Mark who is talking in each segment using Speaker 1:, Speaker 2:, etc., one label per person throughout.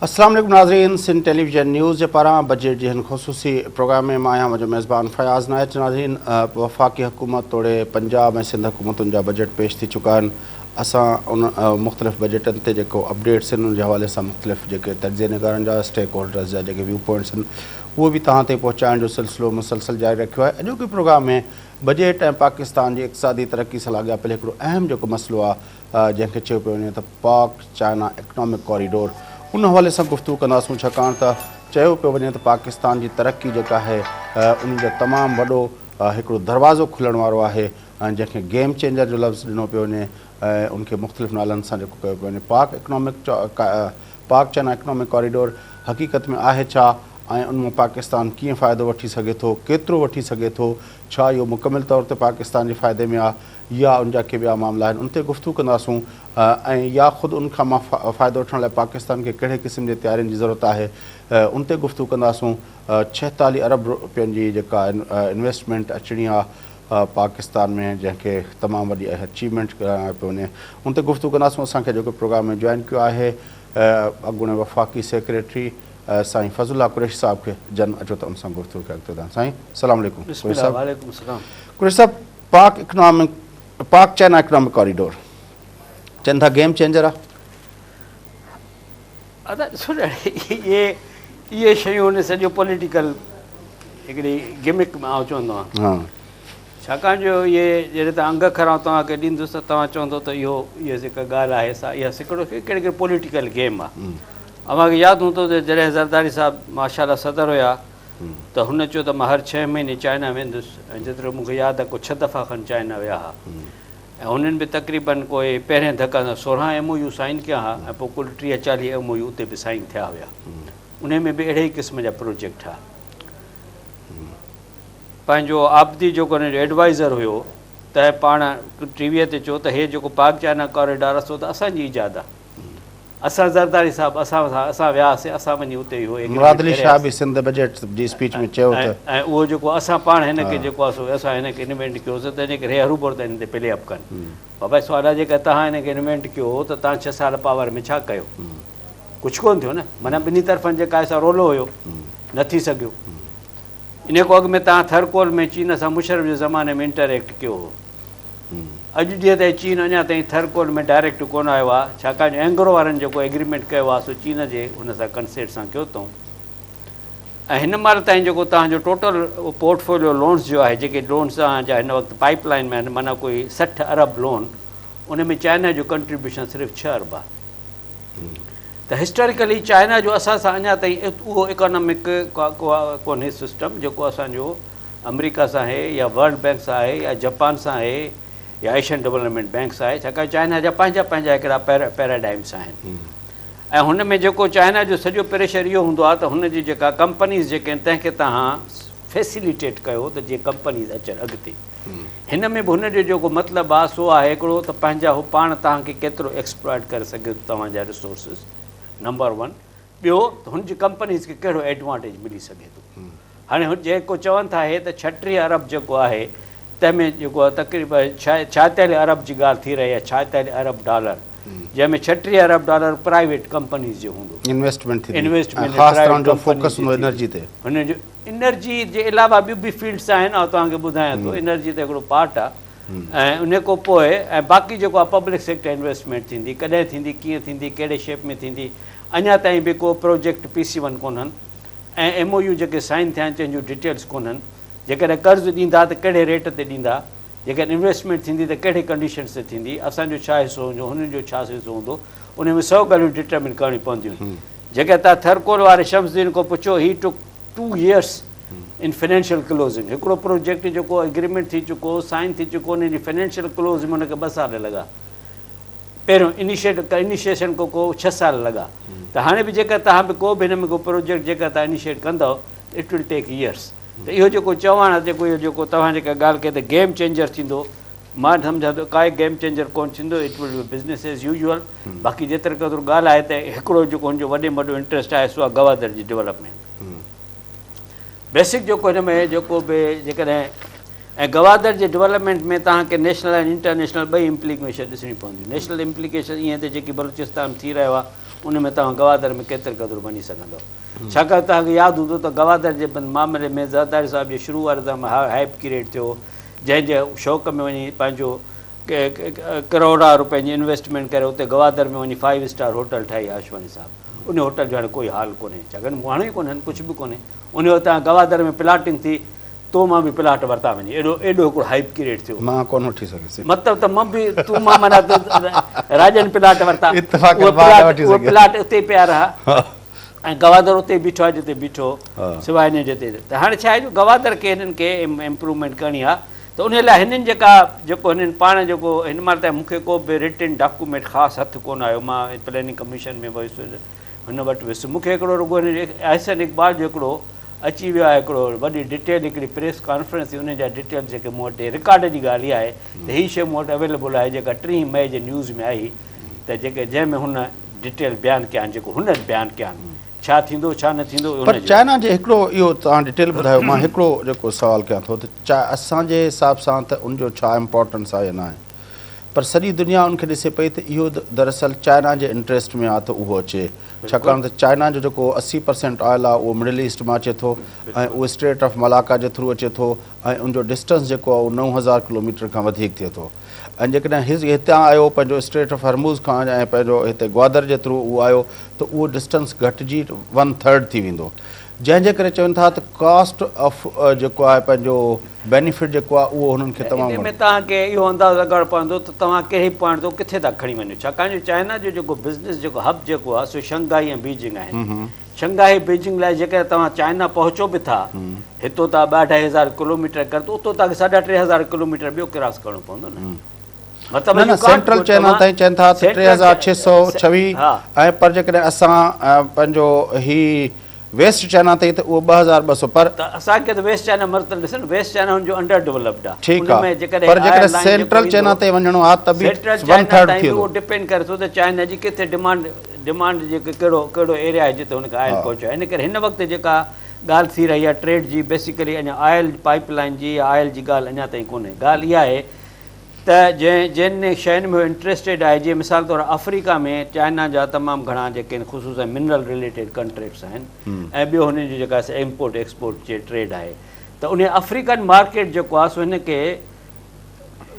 Speaker 1: السلام عليڪم ناظرين سنڌ ٽيليويزن نيوز جي پاران بجيٽ جي هن خصوصي پروگرام ۾ مان آهيان منهنجو ميزبان فياض نائچ ناظرين وفاقي حڪومت توڙي پنجاب ۽ سنڌ حڪومتن جا بجيٽ پيش ٿي چڪا آهن اسان ان مختلف بجيٽن تي جيڪو اپڊيٽس آهن ان جي حوالي سان مختلف جيڪي تجزيه نگارن جا اسٽيڪ هولڊرز جا جيڪي ويو پوائنٽس آهن اهو به توهان تائين پهچائڻ جو سلسلو مسلسل جاري رکيو آهي اڄوڪي پروگرام ۾ بجيٽ ۽ پاڪستان جي اقتصادي ترقي سان لاڳاپيل هڪڙو اهم جيڪو مسئلو آهي جنهن کي چيو پيو وڃي ته پاڪ چائنا اڪنامڪ ڪاريڊور ان حوالي سان گفتگو ڪنداسون ڇاڪاڻ ته چيو پيو وڃي ته پاڪستان جي ترقي جيڪا آهي ان جو تمام وڏو هڪڙو دروازو کلڻ وارو آهي ۽ جنهن کي گيم چينجر جو لفظ ڏنو پيو وڃي ۽ ان کي مختلف نالن سان جيڪو ڪيو پيو وڃي Pak economic Pak China economic corridor حقيقت ۾ آهي ڇا ۽ ان مان پاڪستان ڪيئن فائدو وٺي سگهي ٿو ڪيترو وٺي سگهي ٿو ڇا اهو مڪمل طور تي پاڪستان جي فائدي ۾ آهي يا ان جا ڪي ٻيا معاملا آهن ان تي گفتگو ڪنداسون ۽ يا خود ان کان مان فائدو وٺڻ لاء پاڪستان کي ڪهڙي قسم جي تيارين جي ضرورت آهي ان تي گفتگو ڪنداسون 46 ارب روپين جي جيڪا انويسٽمينٽ اچڻي آهي پاڪستان ۾ جنهن کي تمام وڏي اچيومينٽ ڪرايو پيو وڃي ان تي گفتگو ڪنداسون اسان کي جيڪو پروگرام ۾ جوائن ڪيو آهي اڳوڻي وفاقي سيڪريٽري سائين فضل الله قريشي صاحب کي جن اچو ته ان سان گفتگو کي اڳتي وڌايون سائين السلام عليڪم
Speaker 2: قريشي صاحب وعليڪم السلام
Speaker 1: قريشي صاحب Pak economic Pak China economic corridor چون ٿا گيم چينجر آ.
Speaker 2: ادا ڏسو نه اهي اهي شيون ان سڄو پوليٽيڪل هڪڙي گمڪ آئون چوندو آهيان ها ڇاڪاڻ جو اهي جڏهن ته انگ اکر آئون توهان کي ڏيندس ته توهان چوندو ته اهو اهي جيڪا ڳالهه آهي سا اها سڪڙو ڪهڙي ڪهڙي پوليٽيڪل گيم آهي اوهان کي ياد هوندو ته جڏهن زرداري صاحب ماشاء الله صدر هيا ته هن چيو ته مان هر ڇهين مهيني چائنا ويندس ۽ جيترو مون کي ياد آهي ڪو ڇهه دفعا کن چائنا ويا ها ۽ هنن به تقريبن ڪوئي پهرين ڌڪ سان 16 ايم او يو سائن ڪيا ها ۽ پوء ڪل 30 40 ايم او يو اتي به سائن ٿيا هيا. انهي ۾ به اهڙي ئي قسم جا پروجيڪٽ ها. پنهنجو عابدي جيڪو هن جو ايڊوائيزر هيو تنهن پاڻ ٽي ويء تي چيو ته هي جيڪو پاڪ چائنا ڪاريڊار آهي سو ته اسان جي ايجاد آهي. اسان زرداري صاحب اسان سان اسان وياسين اسان وڃي اتي اهو
Speaker 1: ايگريمينٽ مراد علي شاهه به سنڌ بجيٽ جي اسپيچ ۾ چيو ته.
Speaker 2: ۽ اهو جيڪو اسان پاڻ هن کي جيڪو آهي سو اسان هن کي انوينٽ ڪيو سي تنهن جي ڪري هي هروڀرو ته هن تي پلي اپ ڪن. بابا سوال آهي جيڪڏهن توهان هن کي انوينٽ ڪيو هو ته توهان ڇهه سال پاور ۾ ڇا ڪيو؟ ڪجهه ڪونه ٿيو نه معنيٰ ٻنهي طرفن جيڪا آهي سا رولو هيو نه ٿي سگهيو. انهي کان اڳ ۾ توهان ٿر ڪول ۾ چين سان مشرف جي زماني ۾ انٽر ايڪٽ ڪيو هو. اڄ ڏينهن تائين چين اڃا تائين ٿر ڪول ۾ ڊائريڪٽ ڪونه آيو آهي، ڇاڪاڻ جو اينگرو وارن جيڪو ايگريمينٽ ڪيو آهي سو چين جي ان سان ڪنسيٽ سان ڪيو اٿئون ۽ هن مهل تائين جيڪو توهان جو ٽوٽل پورٽ فوليو لونز جو آهي جيڪي لونز توهان جا هن وقت پائيپ لائين ۾ آهن معنيٰ ڪوئي 60 ارب لون ان ۾ چائنا جو ڪنٽريبيوشن صرف 6 ارب آهي ته هسٽاريڪلي چائنا جو اسان سان اڃا تائين اهو اڪانامڪ ڪونهي سسٽم جيڪو اسان جو آمريڪا سان آهي يا ورلڊ بئنڪ سان آهي يا جپان سان آهي يا ايشين ڊولپمينٽ بئنڪ سان آهي ڇاڪاڻ چائنا جا پنهنجا پنهنجا هڪڙا پيراڊائمس آهن ۽ هن ۾ جيڪو چائنا جو سڄو پريشر اهو هوندو آهي ته هن جي جيڪا ڪمپنيز جيڪي آهن تنهن کي توهان فيسليٽيٽ ڪيو ته جيئن ڪمپنيز اچن اڳتي هن ۾ به هن جو جيڪو مطلب آهي سو آهي هڪڙو ته پنهنجا هو پاڻ توهان کي ڪيترو ايڪسپلائٽ ڪري سگهي ٿو توهان جا ريسورسز نمبر ون ٻيو ته هن جي ڪمپنيز کي ڪهڙو ايڊوانٽيج ملي سگهي ٿو. هاڻي هو جيڪو چون ٿا هي ته 36 ارب جيڪو آهي تنهن ۾ جيڪو آهي تقريبا 46 ارب جي ڳالهه ٿي رهي آهي 46 ارب ڊالر جنهن ۾ 36 ارب ڊالر پرائيويٽ ڪمپنيز جو هوندو.
Speaker 1: انويسٽمينٽ ٿيندي ۽ خاص طرح ان جو فوڪس هوندو انرجي تي.
Speaker 2: هن جو انرجي جي علاوه ٻيون به فيلڊس آهن آئون توهان کي ٻڌايان ٿو انرجي ته هڪڙو پارٽ آهي ۽ ان کان پوء ۽ باقي جيڪو آهي پبلڪ سيڪٽر انويسٽمينٽ ٿيندي ڪڏهن ٿيندي ڪيئن ٿيندي ڪهڙي شيپ ۾ ٿيندي اڃا تائين به ڪو پروجيڪٽ پي سي ون ڪونهن ۽ ايم او يو جيڪي سائن ٿيا آهن تنهن جون ڊيٽيلز ڪونهن جيڪڏهن قرض ڏيندا ته ڪهڙي ريٽ تي ڏيندا جيڪڏهن انويسٽمينٽ ٿيندي ته ڪهڙي ڪنڊيشنز تي ٿيندي اسان جو ڇا حصو هوندو هنن جو ڇا حصو هوندو ان ۾ سو ڳالهيون ڊٽرمن ڪرڻيون پونديون جيڪڏهن توهان ٿرڪول واري شمس الدين کان پڇو he took two years in financial closing هڪڙو پروجيڪٽ جيڪو ايگريمينٽ ٿي چڪو سائن ٿي چڪو ان جي فنانشل ڪلوز ۾ ان کي ٻه سال لڳا پهريون انيشيٽ انيشيشن کو ڪو 6 سال لڳا ته هاڻي به جيڪر توهان به ڪو به هن ۾ ڪو پروجيڪٽ جيڪر توهان انيشيٽ ڪندؤ ته it will take years ته اهو جيڪو چوڻ آهي جيڪو اهو جيڪو توهان جيڪا ڳالهه ڪئي ته گيم چينجر ٿيندو مان سمجهان ٿو ڪائي گيم چينجر ڪونه ٿيندو it will be business as usual باقي جيتري قدر ڳالهه آهي ته هڪڙو جيڪو هن جو وڏي ۾ وڏو انٽريسٽ آهي سو آهي گوادر جي ڊولپمينٽ بيسڪ جيڪو هن ۾ جيڪو به جيڪڏهن ۽ گوادر جي ڊولپمينٽ ۾ توهان کي نيشنل ۽ انٽرنيشنل ٻئي امپليڪيشن ڏسڻيون پونديون. نيشنل امپليڪيشن ائين ته جيڪي بلوچستان ۾ ٿي رهيو آهي ان ۾ توهان گوادر ۾ ڪيتري قدر وڃي سگهندؤ. ڇاڪاڻ توهان کي ياد هوندو ته گوادر جي معاملي ۾ زرداري صاحب جي شروع واري دور ۾ هائپ ڪريئيٽ ٿيو هو، جنهن جي شوق ۾ وڃي پنهنجو ڪروڙها روپين جي انويسٽمينٽ ڪري اتي گوادر ۾ وڃي فائيو اسٽار هوٽل ٺاهي آشواڻي صاحب. ان هوٽل جو هاڻي ڪوئي حال ڪونهي، ڇاڪاڻ ماڻهو ئي ڪونهن، ڪجهه به ڪونهي. ان اتان گوادر ۾ پلاٽنگ ٿي، تو مان به پلاٽ ورتا وڃي، ايڏو ايڏو هڪڙو هائپ ڪريئيٽ ٿيو.
Speaker 1: مان ڪونه وٺي سگهيس.
Speaker 2: مطلب ته مان به تون مان معنيٰ ته راڄن پلاٽ ورتا،
Speaker 1: اتفاقن مان نه وٺي
Speaker 2: اهي
Speaker 1: سگهيس.
Speaker 2: پلاٽ اتي ئي پيا رها ۽ گوادر اتي ئي بيٺو آهي جتي بيٺو هو، سواء انهيء جي اتي. ته هاڻي ڇا آهي جو گوادر کي هنن کي امپروومينٽ ڪرڻي آهي ته انهيء لاء هنن جيڪا جيڪو هنن پاڻ جيڪو هن مهل تائين مون کي ڪو به رٽن ڊاڪومينٽ خاص هٿ ڪونه آيو، مان پلاننگ ڪميشن ۾ ويس، هن وٽ ويس، مون کي هڪڙو رڳو هن احسن اقبال جو هڪڙو اچي ويو آهي هڪڙو وڏي ڊٽيل هڪڙي پريس ڪانفرنس ٿي انهي جا ڊٽيلز جيڪي مون وٽ رڪارڊ جي ڳالهه اها آهي ته هي شيء مون وٽ اويليبل آهي جيڪا ٽيهين مئي جي نيوز ۾ آئي ته جيڪي جنهن ۾ هن ڊٽيل بيان ڪيا آهن جيڪو هن بيان ڪيا آهن ڇا ٿيندو ڇا نه ٿيندو
Speaker 1: پر چائنا جي هڪڙو اهو توهان ڊٽيل ٻڌايو مان هڪڙو جيڪو سوال ڪيان ٿو ته اسان جي حساب سان ته ان جو ڇا امپارٽنس آهي يا نه آهي پر سڄي دنيا ان کي ڏسي پئي ته اهو دراصل چائنا جي انٽريسٽ ۾ آهي ته اهو اچي ڇاڪاڻ ته چائنا جو جيڪو 80% آئل آهي اهو مڊل ايسٽ مان اچي ٿو ۽ اهو اسٽريٽ آف ملاڪا جي ٿرو اچي ٿو ۽ ان جو ڊسٽنس جيڪو آهي اهو 9000 ڪلوميٽر کان وڌيڪ ٿئي ٿو ۽ جيڪڏهن هتان آيو پنهنجو اسٽريٽ آف هرموز کان ۽ پنهنجو هتي گوادر جي ٿرو اهو آيو ته اهو ڊسٽنس گهٽجي ون ٿرڊ ٿي ويندو جنهن جي ڪري چون ٿا ته ڪاسٽ آف جيڪو آهي پنهنجو بينيفٽ جيڪو آهي اهو هنن کي تمام
Speaker 2: انهي ۾ توهان کي اهو اندازو لڳائڻو پوندو ته توهان ڪهڙي پوائنٽ تان ڪٿي ٿا کڻي وڃو ڇاڪاڻ جو چائنا جو جيڪو بزنس جيڪو هب جيڪو آهي سو شنگهائي ۽ بيجنگ آهن شنگهائي بيجنگ لاء جيڪڏهن توهان چائنا پهچو به ٿا هتو تان ٻه اڍائي هزار ڪلوميٽر ڪر ته اتو توهان کي ساڍا 3000 ڪلوميٽر ٻيو ڪراس ڪرڻو پوندو نه مطلب
Speaker 1: نه نه سينٽرل چائنا تائين چون ٿا ته 3626 ۽ پر جيڪڏهن اسان پنهنجو هي ويسٽ چائنا تائين ته اهو 2200 پر
Speaker 2: ته اسان کي ته ويسٽ چائنا مطلب ڏس نه ويسٽ چائنا هن جو انڊر ڊولپڊ آ
Speaker 1: ٺيڪ آ پر جيڪڏهن سينٽرل چائنا تائين وڃڻو آ ته به ون ٿرڊ ٿي ويندو.
Speaker 2: اهو ڊپينڊ ڪري ٿو ته چائنا جي ڪٿي ڊمانڊ ڊمانڊ جيڪي ڪهڙو ڪهڙو ايريا آهي جتي هن کي آئل پهچائي ان ڪري هن وقت جيڪا ڳالهه ٿي رهي آهي ٽريڊ جي بيسيڪلي اڃا آئل پائپ لائن جي يا آئل جي ڳالهه اڃا تائين ڪونهي ڳالهه اها آهي ته جنهن جن شين ۾ هو انٽريسٽيڊ آهي جيئن مثال طور آفريڪا ۾ چائنا جا تمام گهڻا جيڪي آهن خصوصا منرل رليٽيڊ ڪنٽريڪٽس آهن ۽ ٻيو هنن جو جيڪا سي امپورٽ ايڪسپورٽ جي ٽريڊ آهي ته انهي آفريڪن مارڪيٽ جيڪو آهي سو هن کي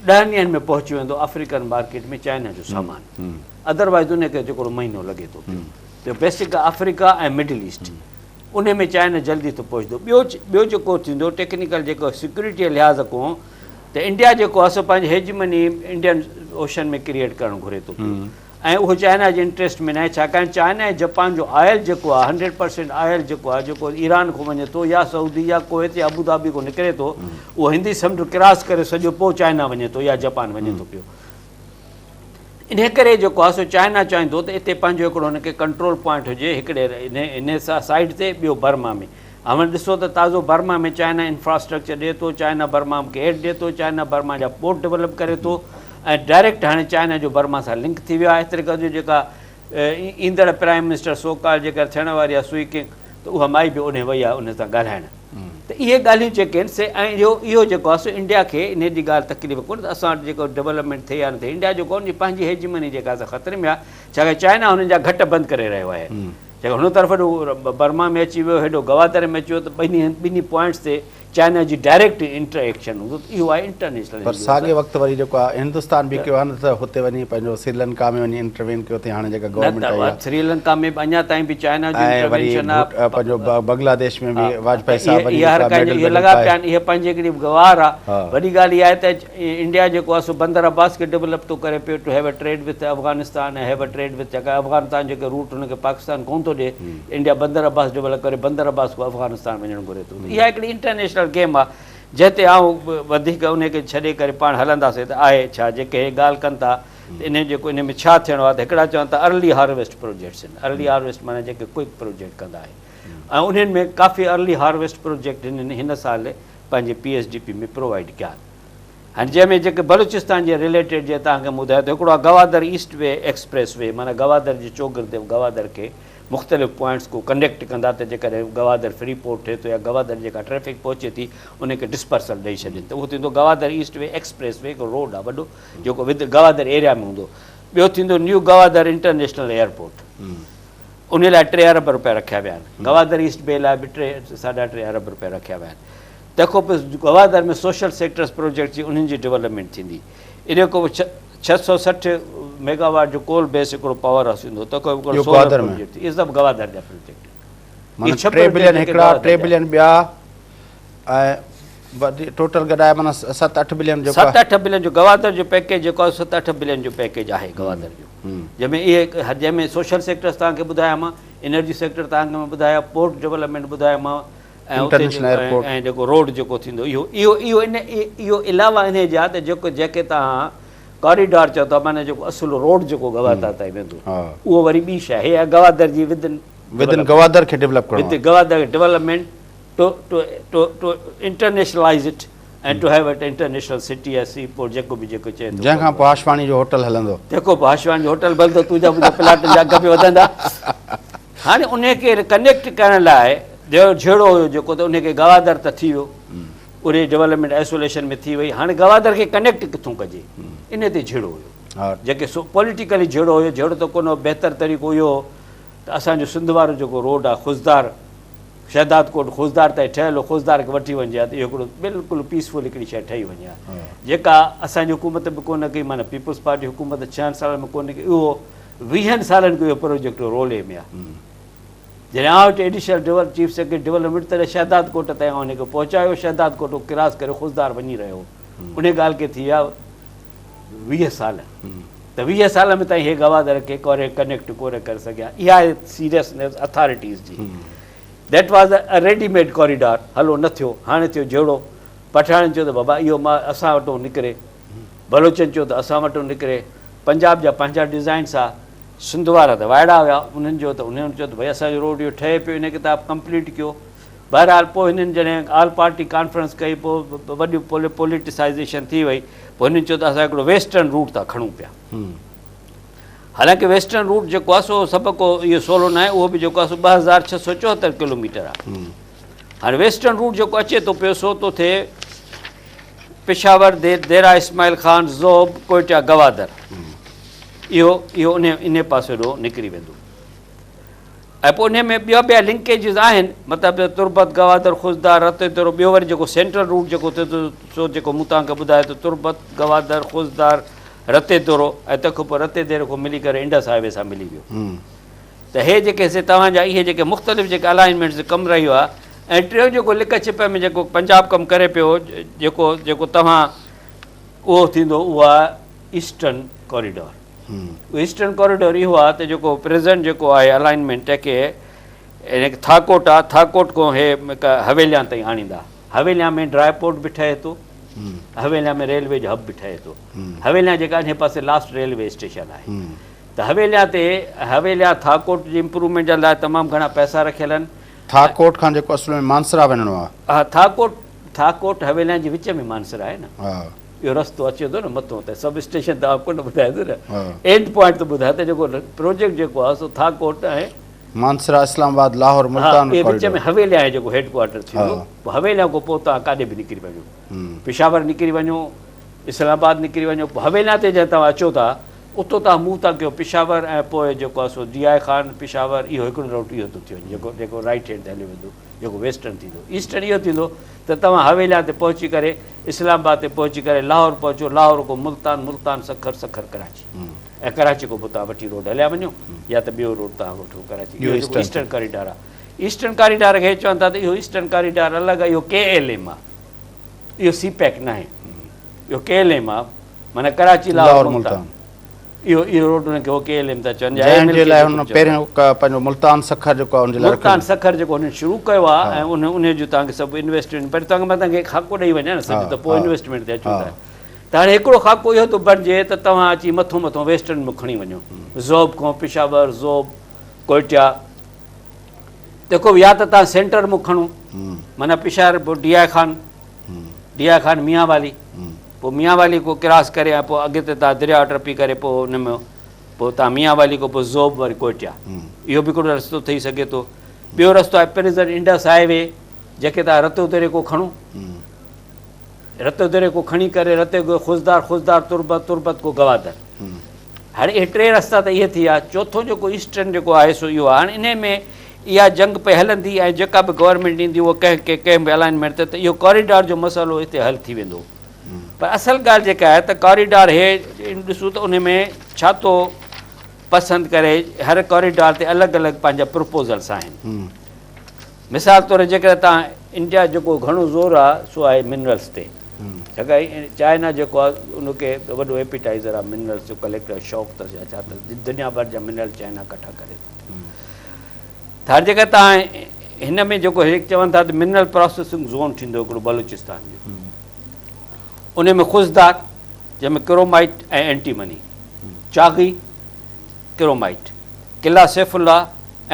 Speaker 2: ڏهن ڏينهن ۾ پهچي ويندو آفريڪن مارڪيٽ ۾ چائنا جو سامان ادروائز انهي کي جيڪو مهينو لڳي ٿو پيو ته بيسڪ آفريڪا ۽ مڊل ايسٽ انهي ۾ چائنا جلدي ٿو پهچندو ٻيو ٻيو جيڪو ٿيندو ٽيڪنيڪل جيڪو سيڪيورٽي جي لحاظ کان ته انڊيا جيڪو آهي سو پنهنجي هيجمني انڊين اوشن ۾ ڪريئيٽ ڪرڻ گهري ٿو پيو ۽ اهو چائنا جي انٽريسٽ ۾ ناهي ڇاڪاڻ چائنا ۽ جپان جو آئل جيڪو آهي 100% آئل جيڪو آهي جيڪو ايران کان وڃي ٿو يا سعودي يا ڪويت يا ابوظهبي کان نڪري ٿو اهو هندي سمنڊ ڪراس ڪري سڄو پوء چائنا وڃي ٿو يا جپان وڃي ٿو پيو انهيء ڪري جيڪو آهي سو چائنا چاهيندو ته اتي پنهنجو هڪڙو هن کي ڪنٽرول پوائنٽ هجي هڪڙي انهيء سائيڊ تي ٻيو برما ۾. هاڻ ڏسو ته تازو برما ۾ چائنا انفراسٽرڪچر ڏئي ٿو، چائنا برما کي ايڊ ڏئي ٿو، چائنا برما جا پورٽ ڊولپ ڪري ٿو ۽ ڊائريڪٽ هاڻي چائنا جو برما سان لنڪ ٿي ويو آهي ايتري قدر جو جيڪا ايندڙ پرائم منسٽر سو ڪال جيڪا ٿيڻ واري آهي سوئي ڪنگ ته اها مائي به اوڏانهن وئي آهي ان سان ڳالهائڻ ته اهي ڳالهيون جيڪي آهن سي ۽ اهو اهو جيڪو آهي سو انڊيا کي انهي جي ڳالهه تڪليف ڪونهي ته اسان وٽ جيڪو ڊولپمينٽ ٿئي يا نه ٿئي انڊيا جيڪو آهي ان جي پنهنجي هيجمني جيڪا آهي سا خطري ۾ آهي ڇاڪاڻ چائنا هنن جا گهٽ بند ڪري رهيو آهي جيڪا هن طرف هيڏو برما ۾ اچي ويو هيڏو گوادر ۾ اچي ويو ته ٻنهي ٻنهي پوائنٽس تي چائنا جي ڊائريڪٽ انٽر ايڪشن هوندو ته اهو آهي انٽرنيشنل
Speaker 1: پر ساڳي وقت وري جيڪو آهي هندستان به ڪيو آهي نه ته هتي وڃي پنهنجو سري لنڪا ۾ وڃي انٽروين ڪيو اٿئي هاڻي جيڪا گورنمينٽ آئي آهي
Speaker 2: سري لنڪا ۾ به اڃا تائين به چائنا جو انٽروينشن
Speaker 1: آهي پنهنجو بنگلاديش ۾ به واجپائي صاحب وڃي
Speaker 2: اهي اهي لڳا پيا آهن اهي پنهنجي هڪڙي گوار آهي وڏي ڳالهه اها آهي ته انڊيا جيڪو آهي سو بندر عباس کي ڊولپ ٿو ڪري پيو to have a trade with Afghanistan ۽ have a trade with جيڪا افغانستان جيڪي روٽ هن کي پاڪستان ڪونه ٿو ڏي انڊيا بندر عباس ڊولپ ڪري بندر عباس کان افغانستان وڃڻ گهري ٿو اها هڪڙي انٽرنيشنل گيم آهي جنهن تي آئون وڌيڪ انهي کي ڇڏي ڪري پاڻ هلنداسين ته آهي ڇا جيڪي هي ڳالهه ڪن ٿا ته انهي جيڪو انهي ۾ ڇا ٿيڻو آهي ته هڪڙا چون ٿا ارلي هارويسٽ پروجيڪٽس آهن ارلي هارويسٽ معنيٰ جيڪي ڪوئڪ پروجيڪٽ ڪندا آهن ۽ انهن ۾ ڪافي ارلي هارويسٽ پروجيڪٽ هنن هن سال پنهنجي P S D P ۾ provide ڪيا آهن جنهن ۾ جيڪي بلوچستان جي رليٽيڊ جي توهان کي ٻڌايو ته هڪڙو آهي Gwadar east V express way معنيٰ گوادر جي چوگرد گوادر کي مختلف پوائنٽس ڪو ڪنيڪٽ ڪندا ته جيڪڏهن گوادر فري پورٽ ٺهي ٿو يا گوادر جيڪا ٽريفڪ پهچي ٿي ان کي ڊسپرسل ڏئي ڇڏين ته اهو ٿيندو Gwadar east V express way هڪ روڊ آهي وڏو جيڪو ود گوادر ايريا ۾ هوندو. ٻيو ٿيندو نيو گوادر انٽرنيشنل ايئرپورٽ. ان لاء 3 ارب رپيا رکيا ويا آهن. گوادر ايسٽ بي لاء به ٽي ساڍا ٽي ارب رپيا رکيا ويا آهن. تنهن کان پوء گوادر ۾ سوشل سيڪٽرس پروجيڪٽ جي انهن جي ڊولپمينٽ ٿيندي. ان کان پوء 660 ميگا واٽ جو ڪول بيس هڪڙو پاور هائوس ايندو. تنهن کان پوء هڪڙو سولر پروجيڪٽ. اهي سڀ گوادر جا پروجيڪٽ.
Speaker 1: معنيٰ 3 بلين هڪڙا، 3 بلين ٻيا ۽ ٽوٽل گڏائي معنيٰ 7 8 بلين جيڪو
Speaker 2: 7 8 بلين جو گوادر جو پيڪيج جيڪو آهي 7 8 بلين جو پيڪيج آهي گوادر جو. جنهن ۾ اهي جنهن ۾ سوشل سيڪٽرس توهان کي ٻڌايا مان، انرجي سيڪٽر توهان کي مان ٻڌايا، پورٽ ڊولپمينٽ ٻڌايا مان ۽
Speaker 1: انٽرنيشنل ايئرپورٽ
Speaker 2: ۽ جيڪو روڊ جيڪو ٿيندو اهو اهو اهو ان اهو علاوه انهي جا ته جيڪو جيڪي توهان ڪاريڊار چئو ٿا معنيٰ جيڪو اصل روڊ جيڪو گوادر تائين ويندو اهو وري ٻي شيء هي آهي گوادر جي ودن
Speaker 1: ودن گوادر کي ڊولپ ڪرڻو
Speaker 2: آهي گوادر کي development to to to to internationalise it ۽ to have it international city يا سي پورٽ جيڪو به جيڪو چئي ٿو.
Speaker 1: جنهن کان پوء هاشواڻي جو هوٽل هلندو.
Speaker 2: تنهن کان پوء هاشواڻي جو هوٽل به هلندو تنهنجا منهنجا پلاٽن جا اگهه به وڌندا. هاڻي انهي کي ڪنيڪٽ ڪرڻ لاء جهيڙو هيو جيڪو ته انهي کي گوادر ته ٿي ويو انهي ڊولپمينٽ آئسوليشن ۾ ٿي وئي هاڻي گوادر کي ڪنيڪٽ ڪٿون ڪجي انهي تي جهيڙو هيو جيڪي پوليٽيڪلي جهيڙو هيو جهيڙو ته ڪونه هو بهتر طريقو اهو هو ته اسان جو سنڌ وارو جيڪو روڊ آهي خضدار شهدادڪوٽ خضدار تائين ٺهيل هو، خضدار کي وٺي وڃجي ها ته اهو هڪڙو بلڪل پيسفل هڪڙي شيء ٺهي وڃي ها، جيڪا اسان جي حڪومت به ڪونه ڪئي، معنيٰ پيپلز پارٽي حڪومت ڇهن سالن ۾ ڪونه ڪئي، اهو ويهن سالن کان اهو پروجيڪٽ رولي ۾ آهي. جڏهن آئون هتي ايڊيشنل چيف سيڪريٽري ڊولپمينٽ تڏهن شهدادڪوٽ تائين آئون هن کي پهچايو، شهدادڪوٽ هو ڪراس ڪري خضدار وڃي رهيو هو، انهي ڳالهه کي ٿي ويا 20 سال ته 20 سال ۾ تائين هي گوادر کي ڪوري ڪنيڪٽ ڪونه ڪري سگهيا. اها آهي سيريسنيس اٿارٽيز جي. That was a ready made corridor هلو نه ٿيو هاڻي ٿيو جهيڙو. پٺاڻن چيو ته بابا اهو مان اسان وٽون نڪري، بلوچن چيو ته اسان وٽون نڪري، پنجاب جا پنهنجا ڊزائنس ها، سنڌ وارا ته وائڙا هيا انهن جو ته انهن چيو ته ڀئي اسان جو روڊ اهو ٺهي پيو ان کي ته ڪمپليٽ ڪيو. بهرحال پوء هنن جڏهن آل پارٽي ڪانفرنس ڪئي پوء وڏي پوليٽيسائيزيشن ٿي وئي پوء هنن چيو ته اسان هڪڙو ويسٽرن روٽ ٿا کڻون پيا. حالانڪه ويسٽرن روٽ جيڪو آهي سو سڀ ڪو اهو سولو ناهي اهو به جيڪو آهي سو 2674 ڪلوميٽر آهي. هاڻي ويسٽرن روٽ جيڪو اچي ٿو پيو سو ٿو ٿئي پشاور، ديرا اسماعيل خان، زوب، ڪوئٽا، گوادر اهو اهو انهي پاسي ڏو نڪري ويندو. ۽ پوء انهي ۾ ٻيا ٻيا لنڪيجز آهن مطلب ته تربت، گوادر، خضدار، رتيديرو ٻيو وري جيڪو سينٽرل روٽ جيڪو ٿئي ٿو سو جيڪو مون توهان کي ٻڌايو ته تربت، گوادر، خضدار، رتيديرو ۽ تنهن کان پوء رتيديري کان ملي ڪري انڊس هاء وي سان ملي ويو ته هي جيڪي سي توهان جا اهي جيڪي مختلف جيڪي الائنمينٽس تي ڪم رهيو آهي ۽ ٽيون جيڪو لڪ ڇپ ۾ جيڪو پنجاب ڪم ڪري پيو جيڪو جيڪو توهان اهو ٿيندو اهو آهي ايسٽرن ڪوريڊور. ايسٽرن ڪوريڊور اهو آهي ته جيڪو پريزنٽ جيڪو آهي الائنمينٽ کي ٿاڪوٽ آهي ٿاڪوٽ کان هي حويليان تائين آڻيندا. حويليان ۾ ڊرائي پورٽ به ٺهي ٿو، حويليان ۾ ريلوي جو هب به ٺهي ٿو. حويليان جيڪا انهي پاسي لاسٽ ريلوي اسٽيشن آهي ته حويليان تي حويليان ٿاڪوٽ جي امپروومينٽ جي لاء تمام گهڻا پئسا رکيل آهن.
Speaker 1: ٿاڪوٽ کان جيڪو اصل ۾ مانسرا وڃڻو آهي.
Speaker 2: ها ٿاڪوٽ ٿاڪوٽ حويليان جي وچ ۾ مانسرا آهي نه. اهو رستو اچي ٿو نه مٿو ته سب اسٽيشن ته ڪونه ٻڌائي ٿو نه اينڊ پوائنٽ ته ٻڌائي ته جيڪو پروجيڪٽ جيڪو آهي سو ٿاڪوٽ ۽
Speaker 1: مانسرا اسلام آباد لاهور ملتان
Speaker 2: ها وچ ۾ حويليان آهي جيڪو هيڊ ڪوارٽر ٿيندو پوء حويليان کان پوء توهان ڪاڏي به نڪري وڃو پشاور نڪري وڃو اسلام آباد نڪري وڃو پوء حويليان تي جڏهن توهان اچو ٿا اتو توهان منهن ٿا ڪيو پشاور ۽ پوء جيڪو آهي سو ڊي I Khan Peshawar اهو هڪڙو روٽ اهو ٿو ٿي وڃي جيڪو جيڪو رائيٽ هينڊ تي هليو ويندو جيڪو ويسٽرن ٿيندو. ايسٽرن اهو ٿيندو ته توهان حويليان تي پهچي ڪري اسلام آباد تي پهچي ڪري لاهور پهچو، لاهور کان ملتان، ملتان سکر، سکر ڪراچي ۽ ڪراچي کان پوء توهان وٺي روڊ هليا وڃو يا ته ٻيو روڊ توهان وٺو ڪراچي. اهو جيڪو ايسٽرن ڪاريڊار آهي. ايسٽرن ڪاريڊار کي چون ٿا ته اهو ايسٽرن ڪاريڊار الڳ آهي، اهو ڪي ايل ايم آهي، اهو سي پيڪ ناهي، اهو ڪي ايل ايم آهي معنيٰ ڪراچي لاهور ملتان. اهو اهو روڊ انهن کي هو ڪي ايل ايم ٿا چون يا
Speaker 1: جنهن جي لاء هن پهريون پنهنجو ملتان سکر جيڪو آهي ان جي لاء
Speaker 2: ملتان سکر جيڪو هنن شروع ڪيو آهي ۽ ان ان جو توهان کي سڀ انويسٽمينٽ پر توهان کي مان توهان کي خاڪو ڏئي وڃان نه سڄو ته پوء انويسٽمينٽ تي اچون ٿا ته هاڻي هڪڙو خاڪو اهو ٿو بڻجي ته توهان اچي مٿو مٿو ويسٽرن ۾ کڻي وڃو زوب کان پشاور زوب ڪوئٽيا تنهن کان يا ته توهان سينٽر مان کڻو معنيٰ پشاور پوء D I Khan D I Khan Mianwali پوء ميان والي ڪو ڪراس ڪري ۽ پوء اڳتي تان درياء ٽپي ڪري پوء ان ۾ پوء تان ميان والي کان پوء زوب وري ڪوئٽيا اهو به هڪڙو رستو ٿي سگهي ٿو. ٻيو رستو آهي پريزنٽ انڊس هاء وي جيڪي تان رتو دري کو کڻو رتو دري کو کڻي ڪري رتي کو خضدار خضدار تربت تربت کو گوادر. هاڻي اهي ٽي رستا ته اهي ٿي ويا، چوٿون جيڪو ايسٽرن جيڪو آهي سو اهو آهي. هاڻي انهي ۾ اها جنگ پئي هلندي ۽ جيڪا به گورنمينٽ ايندي اها ڪنهن ڪنهن به الائنمينٽ تي ته اهو ڪاريڊار جو مسئلو هتي حل ٿي ويندو. پر اصل ڳالهه جيڪا آهي ته ڪاريڊار هي ڏسون ته انهي ۾ ڇا ٿو پسند ڪري، هر ڪاريڊار تي الڳ الڳ پنهنجا پروپوزلس آهن. مثال طور جيڪڏهن توهان انڊيا جيڪو گهڻو زور آهي سو آهي منرلس تي، ڇاڪاڻ چائنا جيڪو آهي ان کي وڏو ايپيٽائزر آهي منرلس جو ڪليڪٽ شوق اٿس يا ڇا اٿس، دنيا ڀر جا منرل چائنا ڪٺا ڪري ٿو. ته هاڻي جيڪڏهن توهان هن ۾ جيڪو هي چون ٿا ته منرل پراسيسنگ زون ٿيندو هڪڙو بلوچستان جو، ان ۾ خضدار جنهن ۾ ڪرومائٽ ۽ اينٽيمني، چاغي ڪرومائٽ، قلعه سيف الله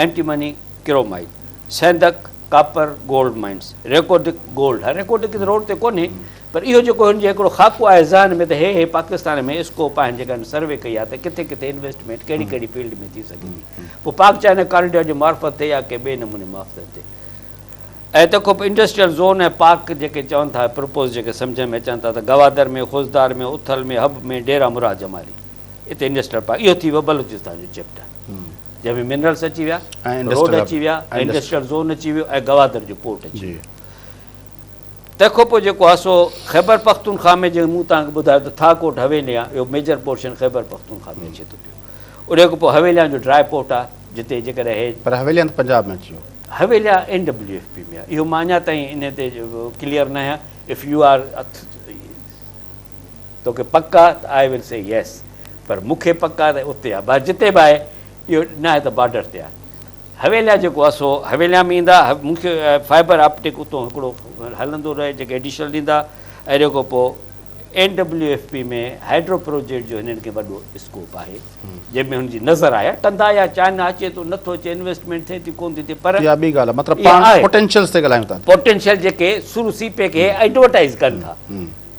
Speaker 2: antimony chromite, Saindak copper gold mines, Reko Diq gold, هاڻي ريڪوڊڪ ته روڊ تي ڪونهي پر اهو جيڪو هن جو هڪڙو خاڪو آهي ذهن ۾ ته هي هي پاڪستان ۾ اسڪوپ آهن جيڪا هن سروي ڪئي آهي ته ڪٿي ڪٿي انويسٽمينٽ ڪهڙي ڪهڙي فيلڊ ۾ ٿي سگهي ٿي پوء پاڪ چائنا ڪاريڊور جي معرفت ٿئي يا ڪنهن ٻئي نموني معرفت ٿئي ۽ تنهن کان پوء انڊسٽريل زون ۽ پارڪ جيڪي چون ٿا پرپوز جيڪي سمجهه ۾ اچن ٿا ته گوادر ۾ خضدار ۾ اٿل ۾ حب ۾ ڊيرا مراد جمالي اتي انڊسٽريل پارڪ اهو ٿي ويو بلوچستان جو چيپٽر جنهن ۾ منرلس اچي ويا، روڊ اچي ويا، انڊسٽريل زون اچي ويو ۽ گوادر جو پورٽ اچي ويو. تنهن کان پوء جيڪو آهي سو خيبر پختونخوا ۾ جيئن مون توهان کي ٻڌايو ته ٿاڪوٽ حويليان اهو ميجر پورشن خيبر پختونخوا ۾ اچي ٿو پيو. ان کان پوء حويليان جو ڊرائي پورٽ آهي جتي جيڪڏهن هي.
Speaker 1: پر حويليان ته پنجاب ۾ اچي ويو.
Speaker 2: Havelian N W F P ۾ آهي اهو مان اڃا تائين انهي تي ڪليئر نه آهيان if you are توکي پڪ آ ته آء ول سي يس پر مون کي پڪ آ ته اتي آ بس جتي به آهي اهو ناهي ته بارڊر تي آ. حويليان جيڪو آ سو حويليان ۾ ايندا مون کي فائبر آپٽڪ اتو هڪڙو هلندو رهي جيڪي ايڊيشنل ڏيندا ۽ ان کان پوء N W F P ۾ hydro project جو هنن کي وڏو اسڪوپ آهي جنهن ۾ هن جي نظر آهي ڪندا يا چائنا اچي ٿو نٿو اچي انويسٽمينٽ ٿئي ٿي ڪون ٿي ٿئي پر
Speaker 1: اها ٻي ڳالهه آ مطلب پاڻ پوٽينشلز تي ڳالهايون ٿا.
Speaker 2: پوٽينشل جيڪي شروع سي پيڪ هي ايڊورٽائز ڪن ٿا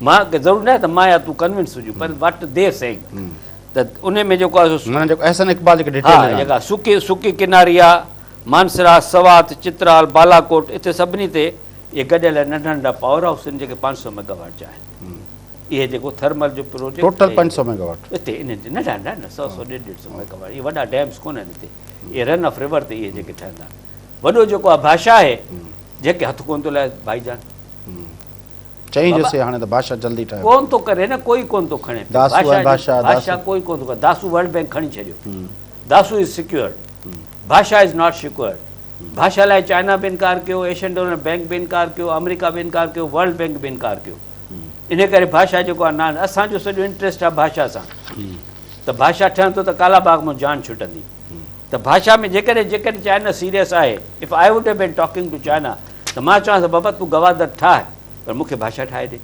Speaker 2: مان ضرور ناهي ته مان يا تون ڪنوينس هجون پر واٽ the سينگ ته ان ۾ جيڪو آهي سو
Speaker 1: معنيٰ جيڪو احسن اقبال جيڪي ڊيٽيل
Speaker 2: ها جيڪا سڪي سڪي ڪناري آ مانسرا سوات چترال بالاڪوٽ اتي سڀني تي اهي گڏيل ننڍا ننڍا پاور هائوس آهن جيڪي 500 ميگاواٽ جا آهن اهي جيڪو ٿرمل جو پروجيڪٽ
Speaker 1: ٽوٽل 500 ميگاواٽ
Speaker 2: اتي انهن تي ننڍا ننڍا نه 100 100 150 150 ميگاواٽ اهي وڏا ڊيمس ڪونهن اتي اهي رن آف ريور تي اهي جيڪي ٺهندا وڏو جيڪو آهي ڀاشا آهي جيڪي هٿ ڪون ٿو لائي ڀائي جان
Speaker 1: چئين جو سي هاڻي ته ڀاشا جلدي ٺاهيو.
Speaker 2: ڪون ٿو ڪري نه ڪوئي ڪون ٿو کڻي پيو.
Speaker 1: داسو ۽ ڀاشا
Speaker 2: ڀاشا ڪوئي ڪون ٿو کڻي داسو ورلڊ بينڪ کڻي ڇڏيو داسو از سيڪيورڊ ڀاشا از not secured ڀاشا لاء چائنا به انڪار ڪيو ايشين ڊولپمينٽ بينڪ به انڪار ڪيو آمريڪا به انڪار ڪيو ورلڊ بينڪ به انڪار ڪيو ان ڪري ڀاشا جيڪو آهي نه اسان جو سڄو انٽريسٽ آهي ڀاشا سان ته ڀاشا ٺهندو ته ڪالا باغ مان جان ڇٽندي ته ڀاشا ۾ جيڪڏهن جيڪڏهن چائنا سيريس آهي if I would have been talking to China ته مان چوانس ته بابا تون گوادر ٺاهه پر مون کي ڀاشا ٺاهي ڏي.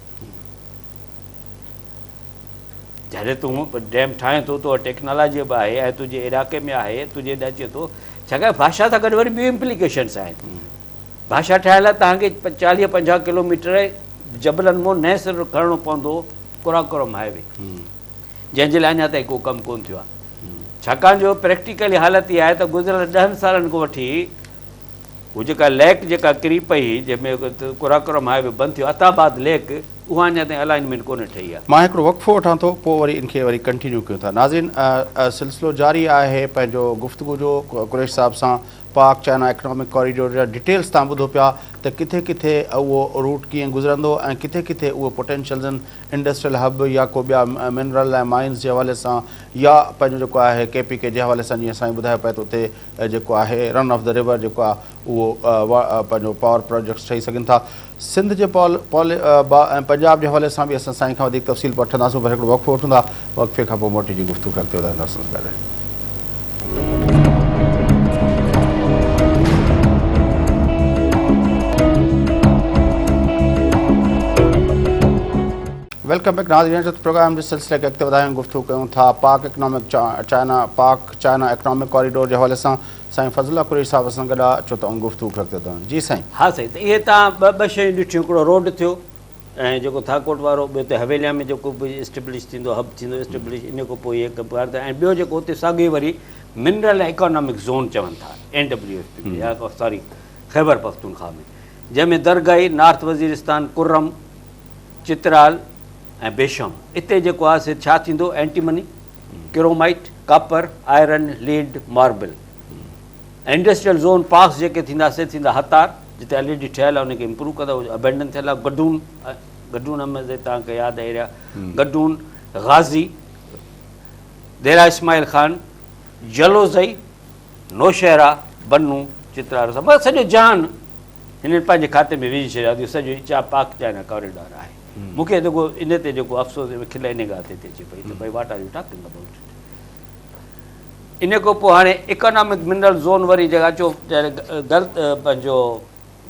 Speaker 2: جڏهن تون ڊيم ٺاهين ٿو تو وٽ ٽيڪنالاجي به آهي ۽ تنهنجي علائقي ۾ آهي تنهنجي هيڏانهن اچي ٿو ڇاڪاڻ ڀاشا سان گڏ وري ٻيون امپليڪيشنس آهن. ڀاشا ٺاهڻ لاء توهان کي 40 50 ڪلوميٽر جبلن مان نئين سر کڻڻو پوندو قراقرم هاء وي جنهن جي لاء اڃا تائين ڪو ڪم ڪونه ٿيو آهي ڇاڪاڻ جو پريڪٽيڪلي حالت اها آهي ته گذريل 10 سالن کان وٺي هو جيڪا ليڪ جيڪا ڪري پئي هئي جنهن ۾ قراقرم هاء وي بند ٿيو عطا آباد ليڪ اها اڃا تائين الائنمينٽ ڪونه ٺهي آهي.
Speaker 1: مان هڪڙو وقفو وٺان ٿو پوء وري ان کي وري ڪنٽينيو ڪيون ٿا. ناظرين سلسلو جاري آهي پنهنجو گفتگو جو قريش صاحب سان پاڪ چائنا اڪنامڪ ڪاريڊور جا ڊيٽيلز تان ٻڌو پيا ته ڪٿي ڪٿي اهو روٽ ڪيئن گذرندو ۽ ڪٿي ڪٿي اهو پوٽينشلز آهن انڊسٽريل هب يا ڪو ٻيا منرل ۽ مائنز جي حوالي سان يا پنهنجو جيڪو آهي ڪي پي ڪي جي حوالي سان جيئن سائين ٻڌايو پئي ته اتي جيڪو آهي رن آف the river جيڪو آهي اهو پنهنجو پاور پراجيڪٽس ٺهي سگهن ٿا سنڌ جي پال ۽ پنجاب جي حوالي سان به اسان سائين کان وڌيڪ تفصيل وٺنداسون پر هڪڙو وقفو وٺون ٿا وقفي کان پوء موٽي جي گفتگو کي اڳتي وڌائينداسون گڏ Welcome back ناظرين اچو ته پروگرام جي سلسلي کي اڳتي وڌايون گفتگو ڪيون ٿا Pak economic China Pak China economic corridor جي حوالي سان سائين فضل الله قريشي صاحب اسان گڏ آ اچو ته ان گفتگو کي اڳتي وڌايون جي سائين.
Speaker 2: ها سائين ته اهي تان ٻه ٻه شيون ڏٺيون هڪڙو روڊ ٿيو ۽ جيڪو ٿاڪوٽ وارو ٻيو اتي حويليان ۾ جيڪو به اسٽيبلش ٿيندو هب ٿيندو اسٽيبلش ان کان پوء اهي ۽ ٻيو جيڪو اتي ساڳيو وري منرل ۽ اڪانامڪ زون چون ٿا اين ڊبليو ايف پي ۾ يا ساري خيبر پختونخوا ۾ جنهن ۾ درگاهي نارٿ وزيرستان ڪرم چترال ۽ بيشم اتي جيڪو آهي سي ڇا ٿيندو antimony Chromite, copper, iron, lead, marble. ۽ Industrial zone parks جيڪي ٿيندا سي ٿيندا هتار جتي الريڊي ٺهيل آهي ان کي امپروو ڪندا اهو ابينڊن ٿيل آهي گڊون گڊون احمد توهان کي ياد ايريا گڊون غازي ديرا اسماعيل خان جلوزئي نوشهرا بنو چترا رسا مطلب سڄو جهان هنن پنهنجي کاتي ۾ وجهي ڇڏيو آهي سڄو چا پاڪ چائنا ڪاريڊار آهي مون کي جيڪو ان تي جيڪو افسوس کل ان ڳالهه تي اچي پئي ته ڀئي what are you talking about. ان کان پوء هاڻي اڪانامڪ منرل زون وري جيڪا اچو گلت پنهنجو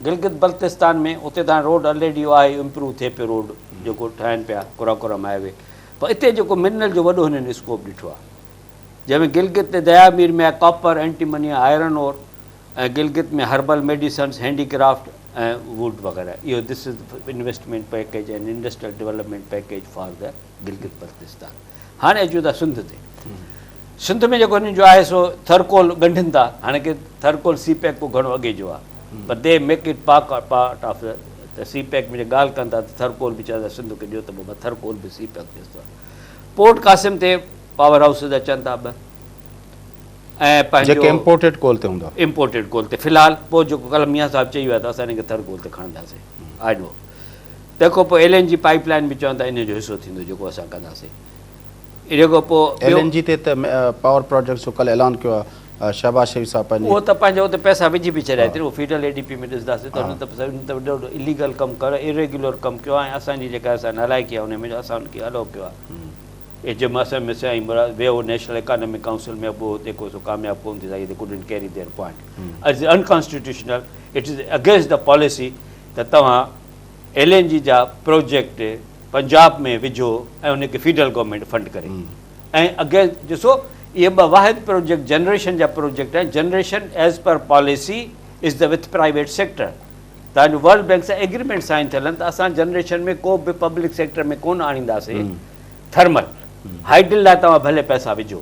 Speaker 2: گلگت بلتستان ۾ اتي ته هاڻي روڊ الريڊي آهي امپروو ٿئي پيو روڊ جيڪو ٺاهن پيا قراقرم هاء وي پر اتي جيڪو منرل جو وڏو هنن اسڪوپ ڏٺو آهي جنهن ۾ گلگت تي ديا مير ۾ آهي copper اينٽيمني iron ore ۽ Gilgit ۾ herbal medicines handy craft ۽ wood وغيره اهو this is investment package and industrial development package for the Gilgit Baltistan. هاڻي اچون ٿا سنڌ تي. سنڌ ۾ جيڪو هنن جو آهي سو ٿرڪول ڳنڍين ٿا. هاڻي ڪي ٿرڪول سي پيڪ ڪو گهڻو اڳي جو آهي پر the make it پاڪ پارٽ آف ته سي پيڪ ۾ جي ڳالهه ڪن ٿا ته ٿرڪول به چون ٿا سنڌ کي ڏيو ته بابا ٿرڪول به سي پيڪ جو حصو آهي. پورٽ قاسم تي پاور هائوسز اچن ٿا ٻه ۽ پنهنجو
Speaker 1: جيڪي امپورٽيڊ ڪول تي هوندا.
Speaker 2: امپورٽيڊ ڪول تي في الحال پوء جيڪو ڪلهه ميان صاحب چئي ويو آهي ته اسان هن کي ٿرڪول تي کڻنداسين I do. تنهن کان پوء ايل اين جي پائيپ لائين به چون ٿا انهي جو حصو ٿيندو جيڪو اسان ڪنداسين. انهي کان پوء
Speaker 1: ايل اين جي تي ته پاور پراجيڪٽس جو ڪلهه اعلان ڪيو آهي شهباز شريف صاحب پنهنجي.
Speaker 2: اهو ته پنهنجو اتي پئسا وجهي به ڇڏيا اٿن اهو فيڊرل اي ڊي پي ۾ ڏسنداسين ته هن ته هن ته وڏو وڏو اليگل ڪم ڪيو آهي اريگيولر ڪم ڪيو آهي ۽ اسان جي جيڪا اسان نالائقي آهي انهي ۾ جو اسان ان کي الو ڪيو آهي اي جي ماسر ۾ سائين مراد ويو نيشنل اڪانامڪ ڪائونسل ۾ پوء اتي ڪو سو ڪامياب ڪونه ٿي سگهي the couldn't carry their point it is unconstitutional it is against the policy ته توهان ايل اين جي جا پروجيڪٽ پنجاب ۾ وجهو ۽ ان کي فيڊرل گورنمينٽ فنڊ ڪري ۽ اگين ڏسو اهي ٻه واحد پروجيڪٽ جنريشن جا پروجيڪٽ آهن generation as per policy is the with private sector تان جو ورلڊ بينڪ سان ايگريمينٽ سائن ٿيل آهن ته اسان جنريشن ۾ ڪو به پبلڪ سيڪٽر ۾ ڪونه آڻينداسين ٿرمل هائيڊل لاء توهان ڀلي پئسا وجهو.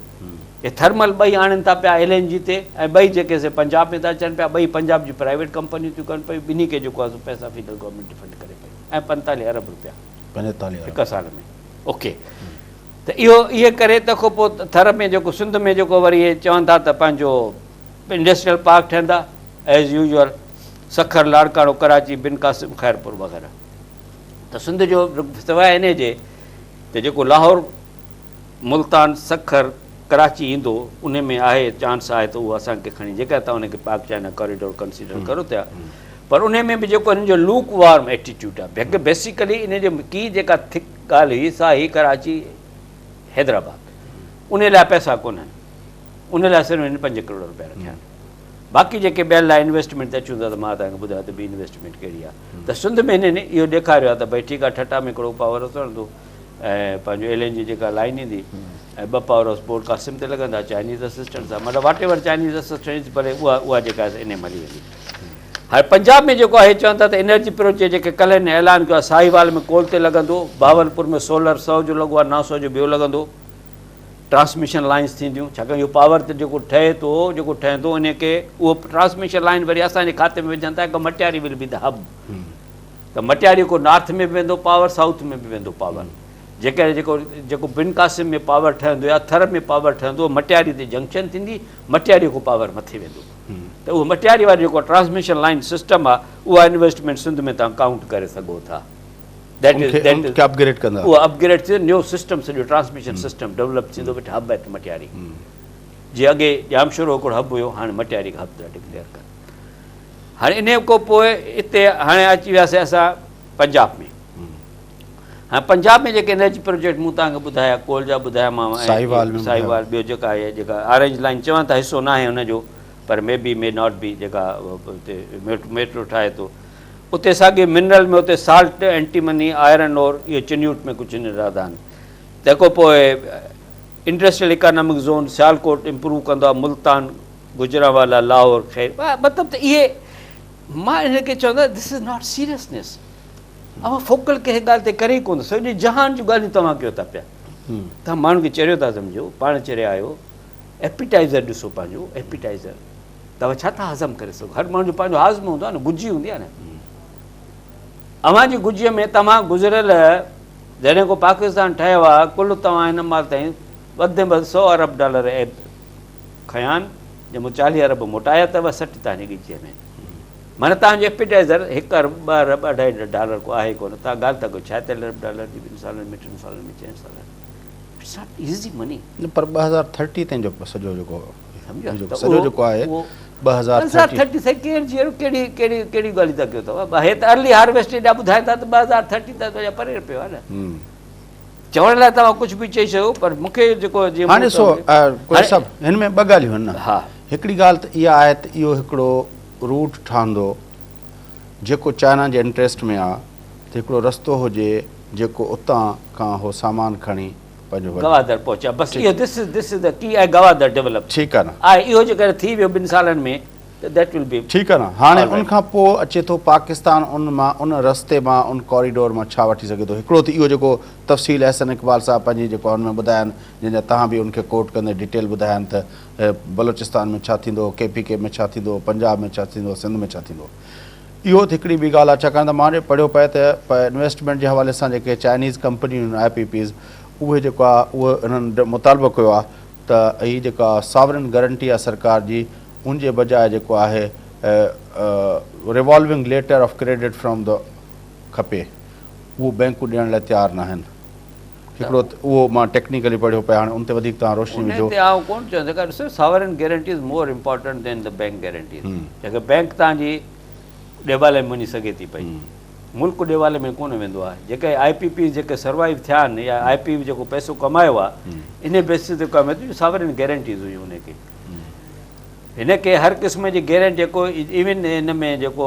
Speaker 2: اهي ٿرمل ٻئي آڻين ٿا پيا ايل اين جي تي ۽ ٻئي جيڪي سي پنجاب ۾ ٿا اچن پيا ٻئي پنجاب جون پرائيويٽ ڪمپنيون ٿيون ڪن پيون ٻنهي کي جيڪو آهي سو پئسا فيڊرل گورنمينٽ فنڊ ڪري پئي ۽ 45 ارب روپيا
Speaker 1: 45
Speaker 2: هڪ سال ۾ اوڪي ته اهو اهي ڪري تنهن کان پوء ٿر ۾ جيڪو سنڌ ۾ جيڪو وري اهي چون ٿا ته پنهنجو انڊسٽريل پارڪ ٺهندا ايز يوزوئل سکر لاڙڪاڻو ڪراچي بن قاسم خيرپور وغيره ته سنڌ جو سواء انهي جي ته جيڪو لاهور، ملتان، سکر، ڪراچي ايندو انهي ۾ آهي چانس آهي ته اهو اسان کي کڻي جيڪا توهان ان کي پاڪ چائنا ڪاريڊور ڪنسيڊر ڪرو ٿا پر انهي ۾ به جيڪو هنن جو لوڪ وارم ايٽيٽيوڊ آهي بيسيڪلي انهي جي ڪي جيڪا ٿڪ ڳالهه هئي سا هئي ڪراچي حيدرآباد انهي لاء پئسا ڪونهن انهي لاء صرف هنن 5 ڪروڙ روپيا رکيا آهن. باقي جيڪي ٻين لاء انويسٽمينٽ تي اچون ٿا ته مان توهان کي ٻڌايو ته ٻي انويسٽمينٽ ڪهڙي آهي ته سنڌ ۾ هنن اهو ڏيکاريو آهي ته ڀئي ٺيڪ آهي ٺٽا ۾ هڪڙو پاور هائوس هڻندو ۽ پنهنجو ايل اين جي جيڪا لائين ايندي ۽ ٻه پاور هائوس پورٽ قاسم تي لڳندا چائنيز اسسٽنٽ سان مطلب what ever Chinese assistant ڀلي اها اها جيڪا آهي انهي ۾ هلي ويندي هاڻي پنجاب ۾ جيڪو آهي چون ٿا ته انرجي پروجيڪٽ جيڪي ڪلهه هن اعلان ڪيو آهي ساهيوال ۾ ڪول تي لڳندو بهاولپور ۾ سولر 100 جو لڳو آهي 900 جو ٻيو لڳندو ٽرانسميشن لائنز ٿينديون ڇاڪاڻ اهو پاور ته جيڪو ٺهي ٿو جيڪو ٺهندو ان کي اهو ٽرانسميشن لائن وري اسان جي کاتي ۾ وجهن ٿا هڪ مٽياري ول بي the hub ته مٽياري کو نارٿ ۾ به ويندو پاور سائوٿ ۾ به ويندو پاور جيڪڏهن جيڪو جيڪو بن قاسم ۾ پاور ٺهندو يا ٿر ۾ پاور ٺهندو مٽياري تي جنڪشن ٿيندي مٽياري کو پاور مٿي ويندو ته اهو مٽياري واري جيڪو ٽرانسميشن لائن سسٽم آهي اها انويسٽمينٽ سنڌ ۾ توهان ڪائونٽ ڪري سگهو ٿا. That is that
Speaker 1: is upgrade ڪندا
Speaker 2: اهو اپگريڊ ٿيندو نيو سسٽم سڄو ٽرانسميشن سسٽم ڊولپ ٿيندو وٽ هب ايٽ مٽياري جي اڳي ڄامشورو هڪڙو هب هيو هاڻي مٽياري کي هب ٿا ڊڪليئر ڪن هاڻي انهي کان پوء اتي هاڻي اچي وياسي اسان پنجاب ۾ هاڻي پنجاب ۾ جيڪي انرجي پروجيڪٽ مون توهان کي ٻڌايا ڪول جا ٻڌايا مان
Speaker 1: ساهيوال
Speaker 2: ساهيوال ٻيو جيڪا آهي جيڪا آرينج لائن چون ٿا حصو ناهي ان جو پر مي بي مي not be جيڪا اتي ميٽرو ٺاهي ٿو اتي ساڳي منرل ۾ اتي سالٽ، اينٽيمني، آئرن اور اهو چنيوٽ ۾ ڪجهه نرادا آهن. تنهن کان پوء industrial economic zone Sialkot improve ڪندو آهي، ملتان، گجرانوالا، لاهور، خير مطلب ته اهي مان ان کي چوندو آهيان this is not seriousness اوهان فوڪل ڪنهن ڳالهه تي ڪري ئي ڪونه سڄي جهان جون ڳالهيون توهان ڪيو ٿا پيا توهان ماڻهن کي چريو ٿا سمجهو پاڻ چريا آهيو ايپيٽائزر ڏسو پنهنجو ايپيٽائزر توهان ڇا ٿا هضم ڪري سگهو؟ هر ماڻهو جو پنهنجو هاضمو هوندو آهي نه، گجي هوندي آهي نه. اوهان جي گجيء ۾ توهان گذريل جڏهن کان پاڪستان ٺهيو آهي ڪل توهان هن مهل تائين وڌ ۾ وڌ 100 ارب ڊالر کنيا آهن، جنهن مان 40 ارب موٽايا اٿو، 60 توهان جي ڳچيء ۾ آهن. معنيٰ توهان جو ايپيٽائزر هڪ ارب، ٻه ارب، اڍائي ڊالر ڪو آهي ڪونه. توهان ڳالهه ٿا ڪيو 76 ارب ڊالر جي ٻن سالن ۾، ٽن سالن ۾، چئن سالن ۾. It's not easy money.
Speaker 1: نه پر 2030 تائين جو سڄو جيڪو سڄو جيڪو آهي
Speaker 2: 2030 سائين ڪير جيئرو ڪهڙي ڪهڙي ڪهڙي ڳالهيون ٿا ڪيو توهان. هي ته ارلي هارويسٽ ايڏا ٻڌائين ٿا ته 2030 تائين اڃا پري پيو آهي نه. چوڻ لاء توهان ڪجهه به چئي سگهو پر مون کي جيڪو
Speaker 1: جيئن هاڻي ڏسو قريشي صاحب هن ۾ ٻه ڳالهيون آهن نه. هڪڙي ڳالهه ته اها آهي ته اهو هڪڙو روٽ ٺهندو جيڪو چائنا جي انٽريسٽ ۾ آهي ته هڪڙو رستو هجي جيڪو اتان کان هو سامان کڻي پنهنجو
Speaker 2: وڃي. گوادر پهچي بس اهو this is this is the key ۽ Gwadar develop
Speaker 1: ٺيڪ آهي نه.
Speaker 2: آهي اهو جيڪڏهن ٿي ويو ٻن سالن ۾ ته that will be
Speaker 1: ٺيڪ آهي نه. هاڻي ان کان پوء اچي ٿو پاڪستان ان مان ان رستي مان ان ڪاريڊور مان ڇا وٺي سگهي ٿو هڪڙو ته اهو جيڪو تفصيل احسن اقبال صاحب پنهنجي جيڪو ان ۾ ٻڌايا آهن جنهن جا توهان به ان کي ڪوٽ ڪندي ڊيٽيل ٻڌايا آهن ته بلوچستان ۾ ڇا ٿيندو ڪي پي ڪي ۾ ڇا ٿيندو پنجاب ۾ ڇا ٿيندو سنڌ ۾ ڇا ٿيندو اهو ته هڪڙي ٻي ڳالهه آهي ڇاڪاڻ ته مان پڙهيو پئي ته انويسٽمينٽ جي حوالي سان جيڪي چائنيز ڪمپنيون آهن آء پي پيز اهي جيڪو آهي اهي انهن مطالبو ڪيو آهي ته هي جيڪا ساورن گارنٽي آهي سرڪار جي ان جي بجاء جيڪو آهي revolving letter of credit from the کپي اهو بئنڪون ڏيڻ لاء تيار ناهن هڪڙو اهو مان ٽيڪنيڪلي پڙهيو پئي هاڻي ان تي وڌيڪ توهان روشني وجهو.
Speaker 2: ان تي آئون ڪونه چوندس جيڪا ڏسو sovereign guarantee is more important than the bank guarantee جيڪا بئنڪ توهان جي ڏيوالي ۾ وڃي سگهي ٿي پئي ملڪ ڏيوالي ۾ ڪونه ويندو آهي جيڪي آء پي پيز جيڪي سروائيو ٿيا آهن يا آء پي جيڪو پئسو ڪمايو آهي ان بيسس تي ڪمايو جو ساورن گارنٽيز هيون ان کي هن کي هر قسم جي گارنٽي جيڪو ايون هن ۾ جيڪو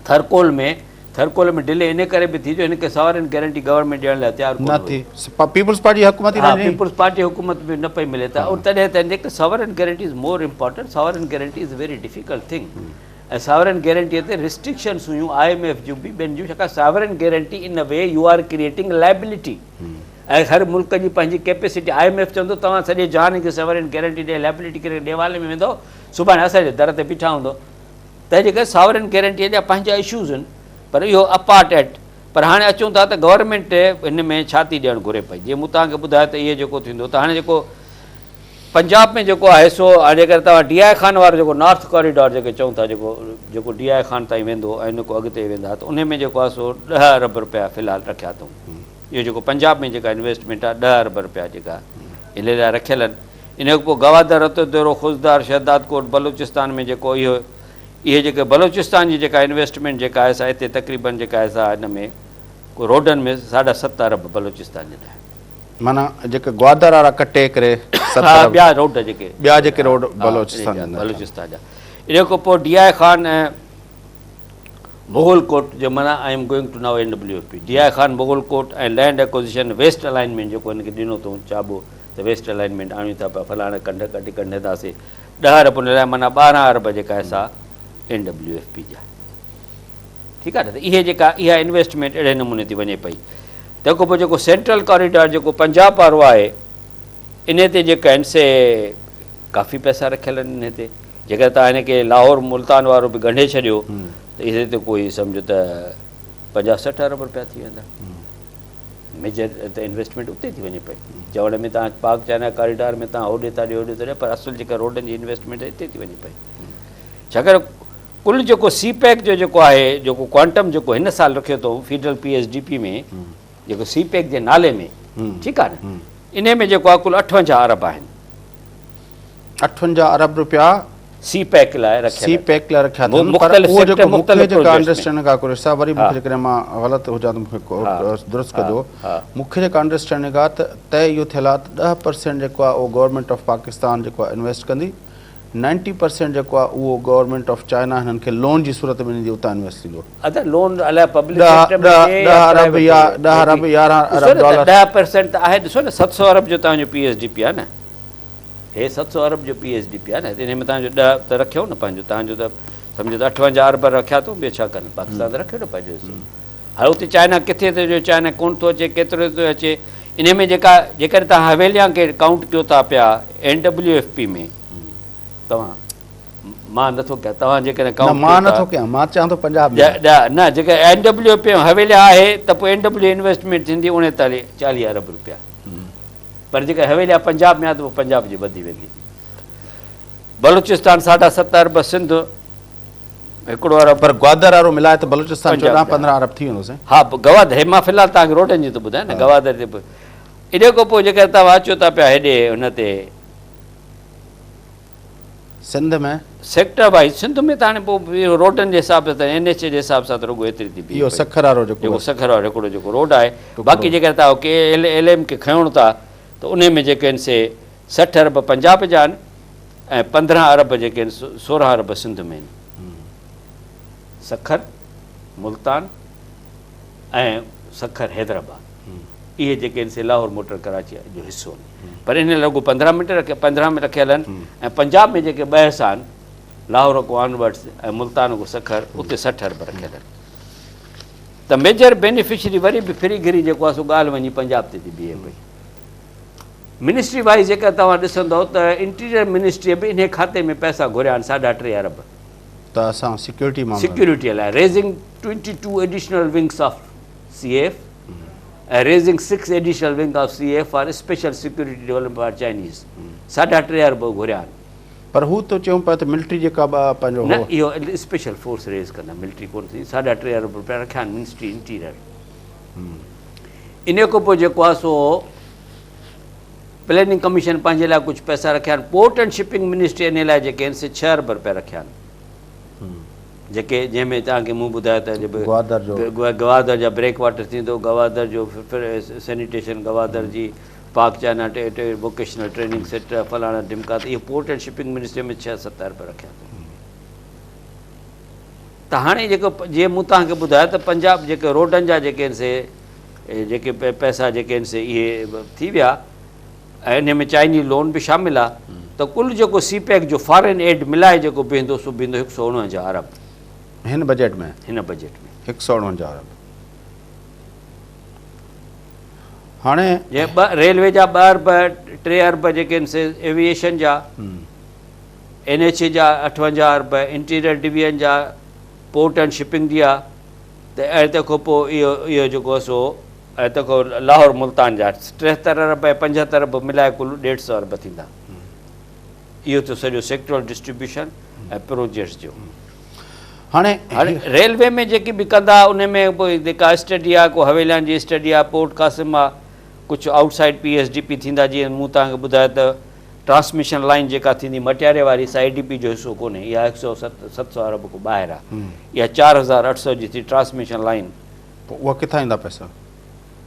Speaker 2: ٿرڪول ۾ ٿرڪول ۾ ڊلي ان ڪري به ٿي جو هن کي ساورن گارنٽي گورنمينٽ ڏيڻ لاء تيار
Speaker 1: ڪونه ٿي. پيپلز پارٽي حڪومت ئي نه
Speaker 2: ڏني. پيپلز پارٽي حڪومت به نه پئي ملي ته تڏهن ته جيڪي sovereign guarantee is more important sovereign guarantee is very difficult thing ۽ sovereign guarantee تي ريسٽرڪشنس هيون I M F جون به ٻين جون ڇاڪاڻ sovereign guarantee in way you are creating liability ۽ هر ملڪ جي پنهنجي ڪيپيسٽي I M F چوندو توهان سڄي جهان کي ساورن گارنٽي ڏئي لائبلٽي ڪري ڏيوالي ۾ ويندو سڀاڻي اسان جي در تي بيٺا هوندو تنهن جي ڪري ساورن گيرنٽيء جا پنهنجا اشوز آهن پر اهو اپارٽ ايٽ پر هاڻي اچون ٿا ته گورنمينٽ هن ۾ ڇا ٿي ڏيڻ گهري پئي جيئن مون توهان کي ٻڌايو ته اهي جيڪو ٿيندو ته هاڻي جيڪو پنجاب ۾ جيڪو آهي سو هاڻي جيڪر توهان ڊي I Khan وارو جيڪو نارٿ ڪاريڊور جيڪي چئون ٿا جيڪو جيڪو ڊي I Khan تائين ويندو ۽ ان کان اڳتي ويندا ته ان ۾ جيڪو آهي سو 10 ارب رپيا في الحال رکيا اٿئون اهو جيڪو پنجاب ۾ جيڪا انويسٽمينٽ آهي 10 ارب رپيا جيڪا ان لاء رکيل آهن ان کان پوء گوادر، رتوديرو، خضدار، شهدادڪوٽ، بلوچستان ۾ جيڪو اهو اهي جيڪي بلوچستان جي جيڪا انويسٽمينٽ جيڪا آهي سا اتي تقريبن جيڪا آهي سا ان ۾ ڪو روڊن ۾ ساڍا ست ارب بلوچستان جي لاء.
Speaker 1: معنيٰ جيڪي گوادر وارا ڪٽي ڪري ست
Speaker 2: ها ارب ٻيا روڊ جيڪي
Speaker 1: ٻيا جيڪي روڊ بلوچستان جي اندر
Speaker 2: بلوچستان جا ان کان پوء ڊي I Khan ۽ Mughal ڪوٽ جو معنيٰ I am going to now N W F P D I Khan Mughal Kot ۽ land acquisition west alignment جيڪو هن کي ڏنو اٿئون چاٻو ته ويسٽ الائنمينٽ آڻيون ٿا پيا فلاڻي ڪنڍ ڪڍي ڪڍنداسين 10 ارب ان لاء معنيٰ 12 ارب جيڪا آهي سا اين ڊبليو ايف پي جا ٺيڪ آهي نه ته اهي جيڪا اها انويسٽمينٽ اهڙي نموني ٿي وڃي پئي تنهن کان پوء جيڪو سينٽرل ڪاريڊار جيڪو پنجاب وارو آهي ان تي جيڪا آهن سي ڪافي پئسا رکيل آهن ان تي جيڪڏهن توهان هن کي لاهور ملتان وارو به ڳنڍي ڇڏيو ته ان تي ڪوئي سمجهو ته 50 60 ارب روپيا ٿي ويندا. ميجر ته انويسٽمينٽ اتي ٿي وڃي پئي. چوڻ ۾ توهان پاڪ چائنا ڪاريڊار ۾ توهان هوڏي ٿا ڏيو هوڏي ٿا ڏيو پر اصل جيڪا روڊن جي انويسٽمينٽ اتي ٿي وڃي پئي. ڇاڪاڻ ڪل جيڪو سي پيڪ جو جيڪو آهي جيڪو ڪوانٽم جيڪو هن سال رکيو اٿئون federal P S D P ۾ جيڪو سي پيڪ جي نالي ۾ ٺيڪ آهي نه انهي ۾ جيڪو آهي ڪل 58 ارب آهن.
Speaker 1: 58 ارب رپيا
Speaker 2: سي پيڪ لاء رکيل
Speaker 1: سي پيڪ لاء رکيا اٿن پر اهو جيڪو مون کي جيڪا انڊرسٽينڊنگ آهي قريشي صاحب وري مون کي جيڪڏهن مان غلط هجان ته مون کي درست ڪجو مون کي جيڪا انڊرسٽينڊنگ آهي ته طئي اهو ٿيل آهي ته 10% جيڪو آهي اهو گورنمينٽ آف پاڪستان جيڪو آهي انويسٽ ڪندي 90% جيڪو آهي اهو گورنمينٽ آف چائنا هنن کي لون جي صورت ۾ ڏيندي اتان انويسٽ ٿيندو.
Speaker 2: ادا لون الائي پبلڪ سيڪٽر ۾ ڏي يا
Speaker 1: ارب يا 10 ارب 11 ارب ڊالر
Speaker 2: 10% ته آهي ڏسو نه 700 ارب جو توهان جو پي ايس ڊي پي آهي نه هي 700 ارب جو پي ايس ڊي پي آهي نه انهي ۾ توهان جو 10 ته رکيو نه پنهنجو توهان جو ته سمجهو ته 58 ارب رکيا اٿو ٻيو ڇا ڪن پاڪستان ته رکيو نه پنهنجو حصو هاڻي اتي چائنا ڪٿي ٿو جو چائنا ڪون ٿو اچي ڪيترو ٿو اچي انهي ۾ جيڪا جيڪڏهن توهان حويليان کي ڪائونٽ ڪيو ٿا پيا اين ڊبليو ايف پي ۾ توهان مان نٿو ڪيان توهان جيڪڏهن
Speaker 1: ڪائونٽ ڪيو ٿا. نه مان نٿو ڪيان مان چوان ٿو پنجاب
Speaker 2: ۾. نه جيڪڏهن N W F P ۾ Havelian آهي ته پوء اين ڊبليو انويسٽمينٽ ٿيندي 39 40 ارب روپيا. پر جيڪا حويليان پنجاب ۾ آهي ته پوء پنجاب جي وڌي ويندي. بلوچستان ساڍا ست ارب، سنڌ هڪڙو ارب.
Speaker 1: پر گوادر وارو ملائي ته بلوچستان 14 15 ارب ٿي ويندو سائين.
Speaker 2: ها گوادر هي مان في الحال توهان کي روڊن جي ٿو ٻڌايان نه گوادر جي به انهي کان پوء جيڪڏهن توهان اچو ٿا پيا هيڏي هن تي
Speaker 1: سنڌ ۾.
Speaker 2: سيڪٽر وائيز سنڌ ۾ ته هاڻي پوء اهو روڊن جي حساب سان ته اين ايڇ اي جي حساب سان ته رڳو ايتري ٿي بيهي
Speaker 1: اهو سکر وارو جيڪو
Speaker 2: جيڪو سکر وارو هڪڙو جيڪو روڊ آهي باقي جيڪڏهن توهان ڪي ايل ايل ايم کي کڻو ٿا ته انهي ۾ جيڪي آهن سي 60 ارب پنجاب جا آهن ۽ 15 ارب جيڪي آهن 16 ارب سنڌ ۾ آهن. سکر، ملتان ۽ سکر حيدرآباد اهي جيڪي آهن سي لاهور موٽر ڪراچي جو حصو آهن پر ان لاء رڳو 15 منٽ رکيا 15 ۾ رکيل آهن ۽ پنجاب ۾ جيڪي ٻه حصا آهن لاهور کان آنورڊس ۽ ملتان کان سکر اتي 60 ارب رکيل آهن ته ميجر بينيفشري وري به ڦري گهري جيڪو آهي سو ڳالهه وڃي پنجاب تي ٿي بيهي پئي. منسٽري وائيز جيڪر توهان ڏسندؤ ته انٽيريئر منسٽريء به انهي کاتي ۾ پئسا گهريا آهن ساڍا ٽي ارب.
Speaker 1: ته اسان سيڪيورٽي معاملن.
Speaker 2: سيڪيورٽيء لاء raising twenty two additional wings of C F ۽ raising six additional wing of C F for special security development for Chinese ساڍا ٽي ارب گهريا آهن.
Speaker 1: پر هو ته چيون پيا ته ملٽري جيڪا به پنهنجو
Speaker 2: نه اهو اسپيشل فورس ريز ڪندا ملٽري ڪونه ٿيندي ساڍا ٽي ارب رپيا رکيا آهن منسٽري انٽيريئر. انهيء کان پوء جيڪو آهي سو پليننگ ڪميشن پنهنجي لاء ڪجهه پئسا رکيا آهن. پورٽ اينڊ شپنگ منسٽري انهيء لاء جيڪي آهن سي ڇهه ارب رپيا رکيا آهن. جيڪي جنهن ۾ توهان کي مون ٻڌايو ته
Speaker 1: گوادر جو
Speaker 2: گوادر جا بريڪ واٽر ٿيندو، گوادر جو سينيٽيشن، گوادر جي پاڪ چائنا ووڪيشنل ٽريننگ سينٽر، فلاڻا ڍمڪا ته اهو پورٽ اينڊ شپنگ منسٽري ۾ ڇهه ست ارب رکيا اٿن. ته هاڻي جيڪو جيئن مون توهان کي ٻڌايو ته پنجاب جيڪي روڊن جا جيڪي آهن سي جيڪي پئسا جيڪي آهن سي اهي ٿي ويا ۽ انهي ۾ چائني لون به شامل آهي ته ڪل جيڪو سي پيڪ جو فارين ايڊ ملائي جيڪو بيهندو سو بيهندو هڪ سو اڻونجاهه ارب.
Speaker 1: هن بجيٽ ۾؟
Speaker 2: هن بجيٽ ۾.
Speaker 1: هڪ سو اڻونجاهه ارب. هاڻي.
Speaker 2: جنهن ٻه ريلوي جا ٻه ارب ٽي ارب جيڪي آهن سي ايوي ايشن جا. اين ايڇ اي جا 58 ارب، انٽيريئر ڊويزن جا، پورٽ اينڊ شپنگ جي آ ته ۽ تنهن کان پوء اهو اهو جيڪو آ سو ۽ تنهن کان لاهور ملتان جا 73 ارب ۽ 75 ارب ملائي ڪل ڏيڍ سئو ارب ٿيندا. اهو ٿيو سڄو سيڪٽورل ڊسٽريبيوشن ۽ پروجيڪٽس جو.
Speaker 1: هاڻي
Speaker 2: هاڻي ريلوي ۾ جيڪي به ڪندا ان ۾ پوء جيڪا اسٽڊي آ ڪو حويليان جي اسٽڊي آ پورٽ قاسم آ ڪجهه outside P S D P ٿيندا جيئن مون توهان کي ٻڌايو ته ٽرانسميشن لائين جيڪا ٿيندي مٽياري واري سا اي ڊي پي جو حصو ڪونهي اها هڪ سئو ست سئو ارب کان ٻاهر آهي اها 4800 جي ٿي ٽرانسميشن لائين.
Speaker 1: پوء اها ڪٿان ايندا پئسا؟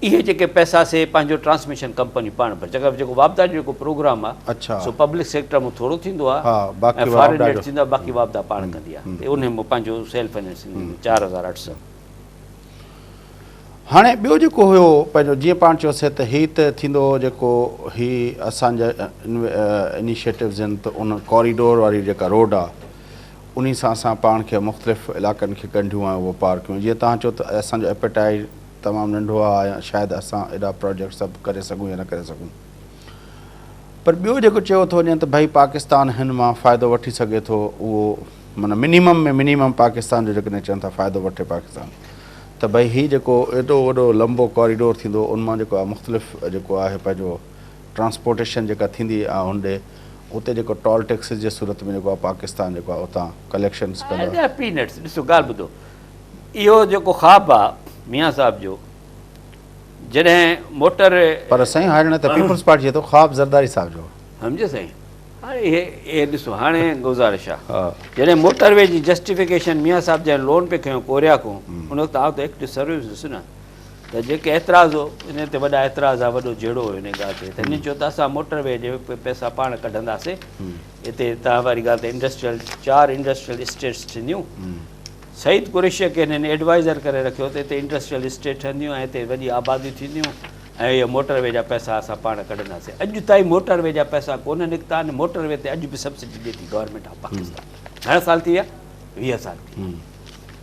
Speaker 2: اهي جيڪي پئسا سي پنهنجو ٽرانسميشن ڪمپني پاڻ ڀري جيڪا جيڪو واپڊا جو جيڪو پروگرام آهي سو پبلڪ سيڪٽر مان ٿورو ٿيندو آهي ۽ فارين ايڊ ٿيندو آهي باقي واپڊا پاڻ ڪندي آهي ته انهي مان پنهنجو سيلف فنانسنگ ٿيندي 4800.
Speaker 1: هاڻي ٻيو جيڪو هيو پنهنجو جيئن پاڻ چيوسي ته هي ته ٿيندو جيڪو هي اسان جا انيشيٽوز آهن ته ان ڪاريڊور واري جيڪا روڊ آ انهي سان اسان پاڻ کي مختلف علائقن کي ڳنڍيون ۽ اهو پار ڪيون جيئن توهان چيو ته اسان جو ايپيٽائيٽ تمام ننڍو آ يا شايد اسان ايڏا پروجيڪٽ سڀ ڪري سگهون يا نه ڪري سگهون پر ٻيو جيڪو چيو ٿو وڃي ته ڀئي پاڪستان هن مان فائدو وٺي سگهي ٿو اهو معنيٰ منيمم ۾ منيمم پاڪستان جو جيڪڏهن چون ٿا فائدو وٺي پاڪستان ته ڀئي هي جيڪو ايڏو وڏو لمبو ڪاريڊور ٿيندو ان مان جيڪو آهي مختلف جيڪو آهي پنهنجو ٽرانسپورٽيشن جيڪا ٿيندي آهي هن ڏي اتي جيڪو ٽول ٽيڪسز جي صورت ۾ جيڪو آهي پاڪستان جيڪو آهي اتان ڪليڪشنز ڪندا.
Speaker 2: پينٽس ڏسو ڳالهه ٻڌو اهو جيڪو خواب آ ميان صاحب جو جڏهن موٽر.
Speaker 1: پر سائين هاڻي ته پيپلز پارٽي چئي ٿو خواب زرداري صاحب جو.
Speaker 2: سمجهيو سائين. هاڻي اهي اهي ڏسو هاڻي گذارش آ جڏهن موٽر وي جي جسٽيفڪيشن ميان صاحب جڏهن لون پئي کنيو ڪوريا کان ان وقت آئون ته ايڪٽو سروس هيس نه ته جيڪي اعتراض هو ان تي وڏا اعتراض آ وڏو جهيڙو هو ان ڳالهه تي ته هنن چيو ته اسان موٽر وي جي پئسا پاڻ ڪڍنداسي هتي توهان واري ڳالهه تي انڊسٽريل چار انڊسٽريل اسٽيٽس ٿينديون سعيد قريشيء کي هنن ايڊوائزر ڪري رکيو ته هتي انڊسٽريل اسٽيٽ ٺهنديون ۽ هتي وڏي آباديون ٿينديون ۽ اهي موٽر وي جا پئسا اسان پاڻ ڪڍنداسين. اڄ تائين موٽر وي جا پئسا ڪونه نڪتا آهن، موٽر وي تي اڄ به سبسڊي ڏي ٿي گورنمينٽ آف پاڪستان. گهڻا سال ٿي ويا؟ 20 سال ٿي ويا.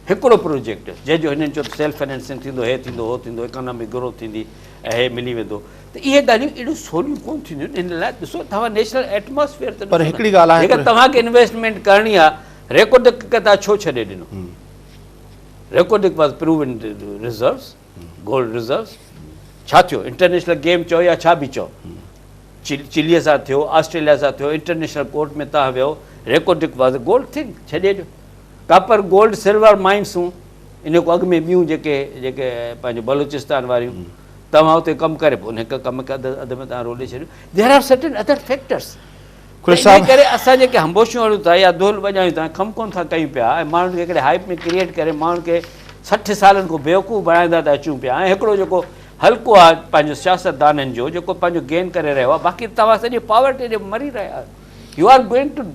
Speaker 2: هڪڙو پروجيڪٽ جنهن جو هنن چيو ته سيلف فنانسنگ ٿيندو، هي ٿيندو، هو ٿيندو، اڪانامڪ گروٿ ٿيندي ۽ هي ملي ويندو ته اهي ڳالهيون اهڙيون سوليون ڪونه ٿينديون آهن. ان لاء ڏسو توهان نيشنل ايٽماسفيئر ته
Speaker 1: پر
Speaker 2: ڏسو نه.
Speaker 1: هڪڙي ڳالهه آهي
Speaker 2: جيڪر توهان کي انويسٽمينٽ ڪرڻي آهي ريڪوڊڪ کي توهان ڇو ڇڏي ڏنو؟ Reko Diq was proven reserves, gold reserves, ڇا ٿيو؟ انٽرنيشنل گيم چئو يا ڇا به چئو. چليء سان ٿيو، آسٽريليا سان ٿيو، انٽرنيشنل ڪورٽ ۾ توهان ويو، Reko Diq was a gold thing, ڇڏي ڏيو. ڪاپر، گولڊ، سلور مائنسون ان کان اڳ ۾ ٻيون جيڪي جيڪي پنهنجو بلوچستان واريون توهان اتي ڪم ڪري پوء ان هڪ ڪم کي اڌ اڌ ۾ توهان رولي ڇڏيو. There are certain other factors.
Speaker 1: Qureshi صاحب!
Speaker 2: انهي ڪري اسان جيڪي هنبوشيون هڻون ٿا يا دهل وڄايون ٿا ڪم ڪونه ٿا ڪيون پيا ۽ ماڻهن کي هڪڙي هائپ ۾ ڪريئيٽ ڪري ماڻهن کي 60 سالن کان بيوقوف بڻائيندا ٿا اچون پيا ۽ هڪڙو جيڪو حلقو آهي پنهنجو سياستدانن جو جيڪو پنهنجو گين ڪري رهيو آهي باقي توهان سڄي پاورٽي ڏي مري رهيا آهيو يو آر گوئنگ ٽو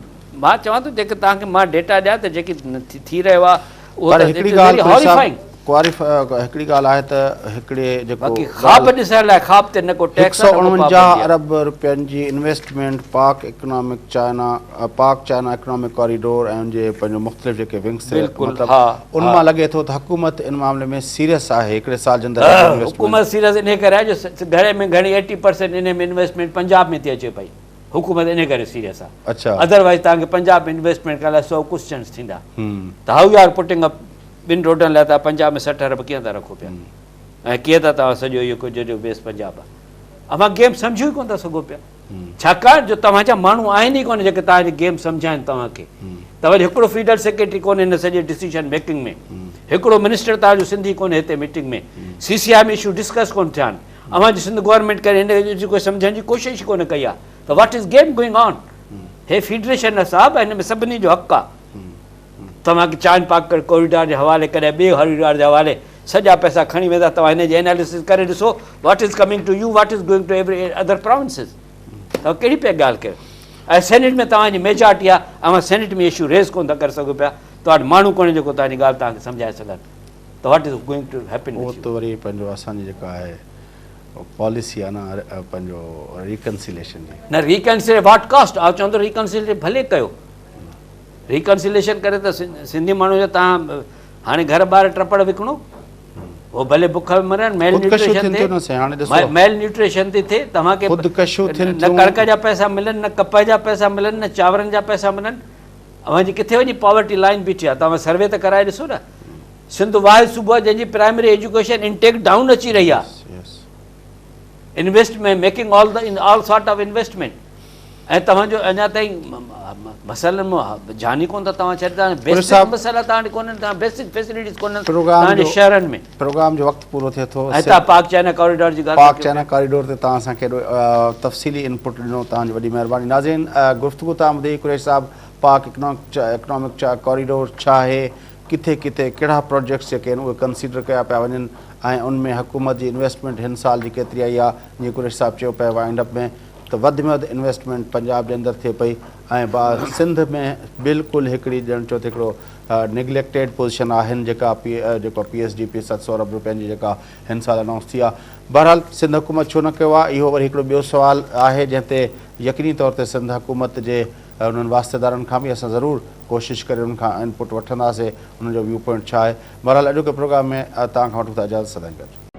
Speaker 2: مان چوان ٿو جيڪي توهان کي مان ڊيٽا ڏيان ته جيڪي ٿي رهيو آهي اهو
Speaker 1: پر
Speaker 2: ته
Speaker 1: هڪڙي
Speaker 2: it is
Speaker 1: ڳالهه
Speaker 2: ويري
Speaker 1: قريشي صاحب
Speaker 2: هاريفائنگ.
Speaker 1: ڪواريف هڪڙي ڳالهه آهي ته هڪڙي جيڪو
Speaker 2: باقي خواب
Speaker 1: ڳالهه
Speaker 2: ڏسڻ لاء خواب تي نه ڪو
Speaker 1: هڪ
Speaker 2: ٽيڪس
Speaker 1: سئو
Speaker 2: آهي نه ڪو
Speaker 1: اڻونجاهه
Speaker 2: پابندي آهي.
Speaker 1: ارب رپين جي investment Pak economic China Pak China economic corridor ۽ ان جي پنهنجو مختلف جيڪي ونگس تي
Speaker 2: بلڪل
Speaker 1: مطلب
Speaker 2: ها
Speaker 1: ان
Speaker 2: ها.
Speaker 1: مان لڳي ٿو ته حڪومت ان معاملي ۾ سيريس آهي هڪڙي سال جي اندر ايڏي انويسٽمينٽ.
Speaker 2: حڪومت سيريس انهي ڪري آهي جو گهڻي ۾ گهڻي ايٽي پرسينٽ انهي ۾ انويسٽمينٽ پنجاب ۾ ٿي اچي پئي حڪومت انهي ڪري سيريس آهي
Speaker 1: اڇا.
Speaker 2: ادروائيز توهان کي پنجاب ۾ انويسٽمينٽ ڪرڻ لاء 100 ڪوسچنس ٿيندا ته how you are putting up ٻن روڊن لاء توهان پنجاب ۾ 60 ارب ڪيئن ٿا رکو پيا ۽ ڪيئن ٿا توهان سڄو اهو ڪجهه جو بيس پنجاب آهي اوهان گيم سمجهو ئي ڪونه ٿا سگهو پيا ڇاڪاڻ جو توهان جا ماڻهو آهن ئي ڪونه جيڪي توهان جي گيم سمجهائن توهان کي. توهان جو هڪڙو فيڊرل سيڪريٽري ڪونهي هن سڄي ڊسيزن ميڪنگ ۾. هڪڙو منسٽر توهان جو سنڌي ڪونهي هتي meeting ۾. C C I ۾ issue discuss ڪونه ٿيا آهن. اوهان جي سنڌ گورنمينٽ ڪڏهن هن اشو کي سمجهڻ جي ڪوشش ئي ڪونه ڪئي آهي ته what is game going on. He federation آهي صاحب هن ۾ سڀني جو حق آهي. توهان کي چائن پاڪ ڪوريڊار جي حوالي ڪڏهن ٻئي ڪوريڊار جي حوالي سڄا پئسا کڻي ويندا توهان هن جي اناليسز ڪري ڏسو what is coming to you what is going to every other provinces توهان ڪهڙي پيا ڳالهه ڪيو ۽ سينيٽ ۾ توهان جي ميجارٽي آهي اوهان سينيٽ ۾ اشو ريز ڪونه ٿا ڪري سگهو پيا توهان وٽ ماڻهو ڪونهي جيڪو توهان جي ڳالهه توهان کي سمجهائي سگهن ته what is going to happen
Speaker 1: اهو
Speaker 2: وٿ يو.
Speaker 1: ته وري پنهنجو اسان جي جيڪا آهي پاليسي آهي نه پنهنجو ريڪنسيليشن جي.
Speaker 2: نه ريڪنسيليشن واٽ ڪاسٽ آء چوان ٿو ريڪنسيليشن ڀلي ڪيو ريڪنسيليشن ڪري ته سنڌي ماڻهو جو تان هاڻي گهر ٻار ٽپڙ وڪڻو هو ڀلي بک ۾ مرن ميل نيوٽريشن ٿئي ميل نيوٽريشن ٿي ٿئي توهان کي
Speaker 1: خودڪشيون ٿين
Speaker 2: نه ڪڻڪ جا پئسا ملن نه ڪپهه جا پئسا ملن نه چانورن جا پئسا ملن اوهان جي ڪٿي وڃي پاورٽي لائن بيٺي آهي توهان سروي ته ڪرائي ڏسو نه سنڌ واحد صوبو آهي جنهن جي پرائمري ايجوڪيشن انٽيڪ ڊائون اچي رهي آهي investment making all the all sort of investment ۽ توهان جو اڃا تائين مسئلن مان جان ئي ڪونه ٿا توهان ڇڏي توهان بيسڪ مسئلا توهان وٽ ڪونهن توهان بيسڪ فيسلٽيز ڪونهن توهان جي شهرن ۾
Speaker 1: پروگرام جو وقت پورو ٿئي ٿو
Speaker 2: ۽ توهان پاڪ چائنا ڪاريڊور جي ڳالهه
Speaker 1: پاڪ چائنا ڪاريڊور تي توهان اسان کي ايڏو تفصيلي انپٽ ڏنو توهان جي وڏي مهرباني ناظرين گفتگو توهان ٻڌي قريشي صاحب پاڪ اڪنامڪ ڪاريڊور ڇا آهي ڪٿي ڪٿي ڪهڙا پروجيڪٽس جيڪي آهن اهي ڪنسيڊر ڪيا پيا وڃن ۽ ان ۾ حڪومت جي انويسٽمينٽ هن سال جي ڪيتري آئي آهي جيئن قريشي صاحب چيو پيو وائنڊ اپ ۾ ته وڌ ۾ وڌ انويسٽمينٽ پنجاب جي اندر ٿئي پئي ۽ با سنڌ ۾ بلڪل هڪڙي ڄڻ چئو ته هڪڙو نگليڪٽيڊ پوزيشن آهن جيڪا پي جيڪو پي ايس ڊي پي 700 ارب روپين جي جيڪا هن سال انائونس ٿي آهي بهرحال سنڌ حڪومت ڇو نه ڪيو آهي اهو وري هڪڙو ٻيو سوال آهي جنهن تي يقيني طور تي سنڌ حڪومت جي انهن واسطيدارن کان به اسان ضرور ڪوشش ڪري انهن کان انپٽ وٺنداسي انهن جو ويو پوائنٽ ڇا آهي بهرحال اڄوڪي پروگرام ۾ توهان کان وٺون ٿا اجازت سدائين گڏ.